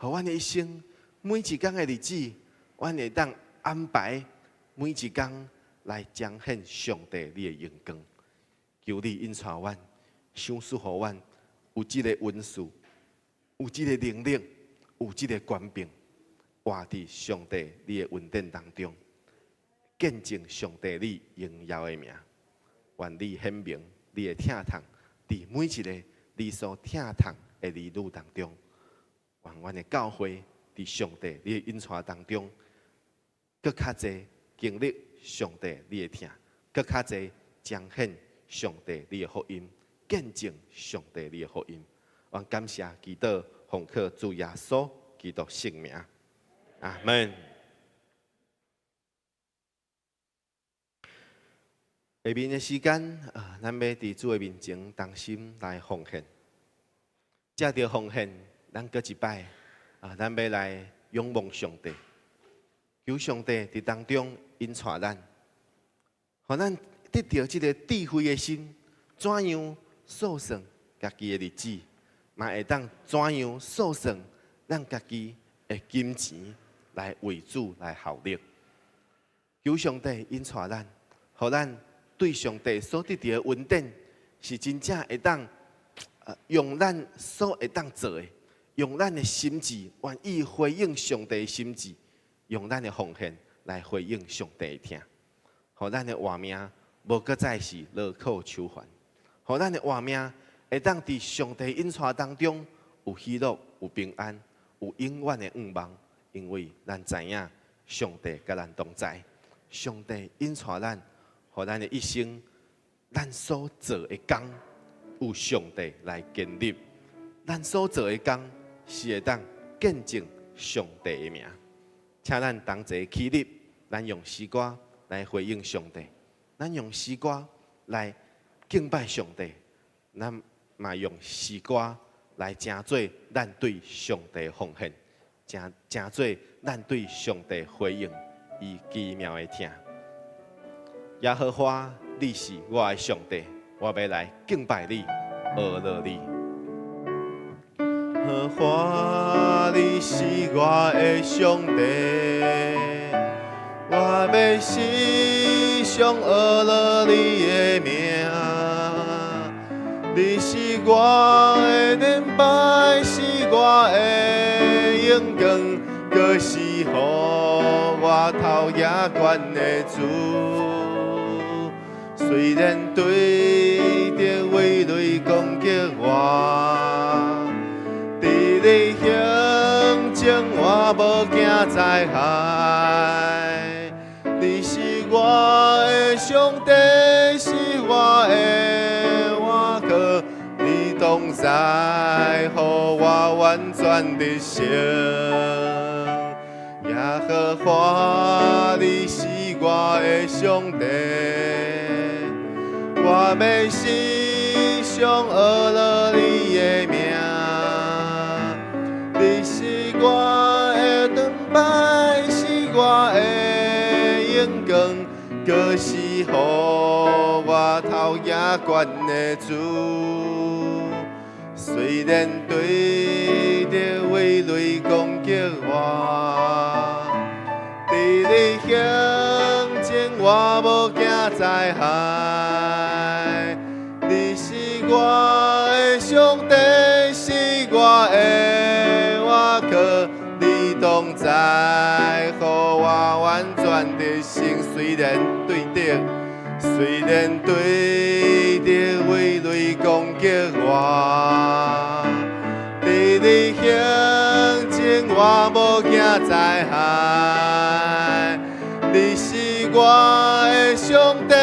予阮的一生每一工的日子，阮會當安排每一工來彰顯上帝你的榮光。求你引帶阮，賞賜予阮有這个恩賜，有這个能力，有這个權柄，活佇上帝你的恩典當中，見證上帝你榮耀的名。願你顯明你的疼痛，佇每一个你所疼痛的兒女當中，願阮的教會佇上帝你的引帶當中，閣較濟經歷上帝你的疼，閣較濟彰顯上帝你的福音，見證上帝你的福音。阮感謝祈禱，奉靠主耶穌基督聖名，阿門。下面的時間，啊，咱欲佇主的面前同心來奉獻。藉著奉獻，咱閣一擺，啊，咱欲來仰望上帝，求上帝佇當中引帶咱，予咱得著這个智慧的心，怎樣數算家己的日子，嘛會當怎樣數算咱家己的金錢來為主來效力。求上帝引帶咱，予咱對上帝所得著的恩典，是真正會當用咱所會當做的，用咱的心志願意回應上帝的心志，用咱的奉獻來回應上帝的疼，予咱的活命無閣再是勞苦愁煩，予咱的活命會當佇上帝引帶當中有喜樂、有平安、有永遠的向望，因為咱知影上帝佮咱同在，上帝引帶咱，予咱的一生，咱所做的工有上帝來建立，咱所做的工是會當見證上帝的名。請咱同齊起立，咱用詩歌來回應上帝，咱用詩歌來敬拜上帝，咱嘛用詩歌來成做咱對上帝奉獻，成做咱對上帝回應伊奇妙的疼。耶和華，你是我的上帝，我欲來敬拜你，阿樂你。耶和華，你是我的上帝，我欲時常阿樂你的名。你是我的盾牌，是我的榮光，閣是予我頭舉懸的主。雖然對敵圍雷攻擊我，佇你行前我無驚災害。你是我的上帝，是我的倚靠，你同在，予我完全得勝。耶和華，你是我的上帝，我欲時常阿樂你的名。你是我的盾牌，是我的榮光，閣是予我頭舉懸的主。雖然對敵圍雷攻擊我，佇你行前我無驚災害。你是我的上帝，是我的倚靠，你同在，予我完全得勝。雖然對敵圍雷攻擊我，佇你行前我無驚災害。你是我的上帝，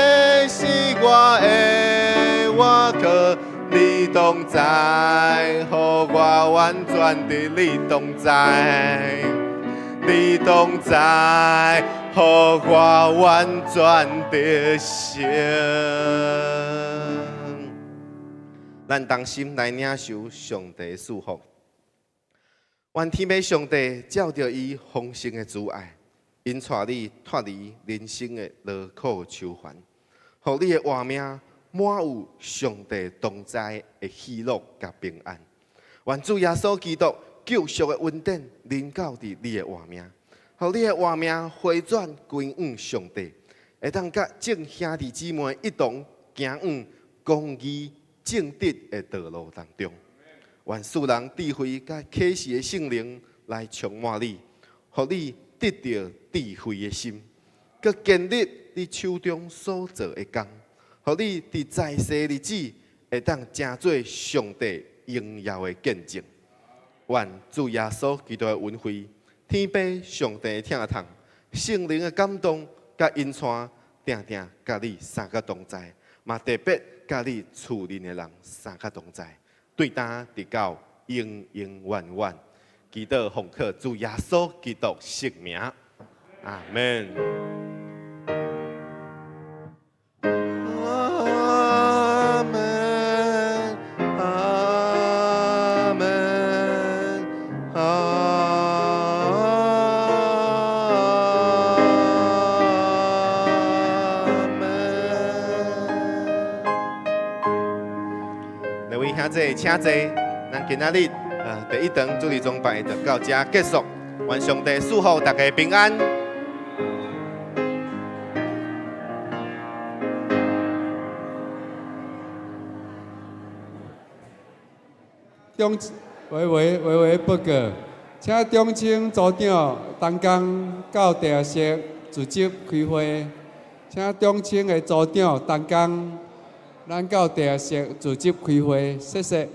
是我的倚靠，你同在，予我完全的你同在，你同在，予我完全得勝。咱同心來領受上帝的祝福。願天父上帝照著伊豐盛的慈愛，引帶你脫離人生的勞苦愁煩，予你的活命滿有上帝同在的喜樂佮平安。願主耶穌基督救贖的恩典臨到佇你的活命，予你的活命回轉歸向上帝，會當佮眾兄弟姊妹一同行往公義正直的道路當中。願賜人智慧佮啟示的聖靈來充滿你，予你得著智慧的心，閣建立你手中所做的工，予你佇在世日子會當成做上帝榮耀的見證。願主耶穌基督的恩惠、天父上帝的疼痛、聖靈的感動佮引帶，定定佮你三個同在，嘛特別佮你厝內的人三個同在，對今直到永永遠遠。祈禱奉靠主耶穌基督聖名，阿門。阿門，阿門，阿門。兩位兄弟，請坐。咱今仔日第一堂主日崇拜就到這結束。願上帝賜福大家平安。中喂喂喂喂，報告，請中青組長同工到地下室組織開會。請中青的組長同工，咱到地下室組織開會，謝謝。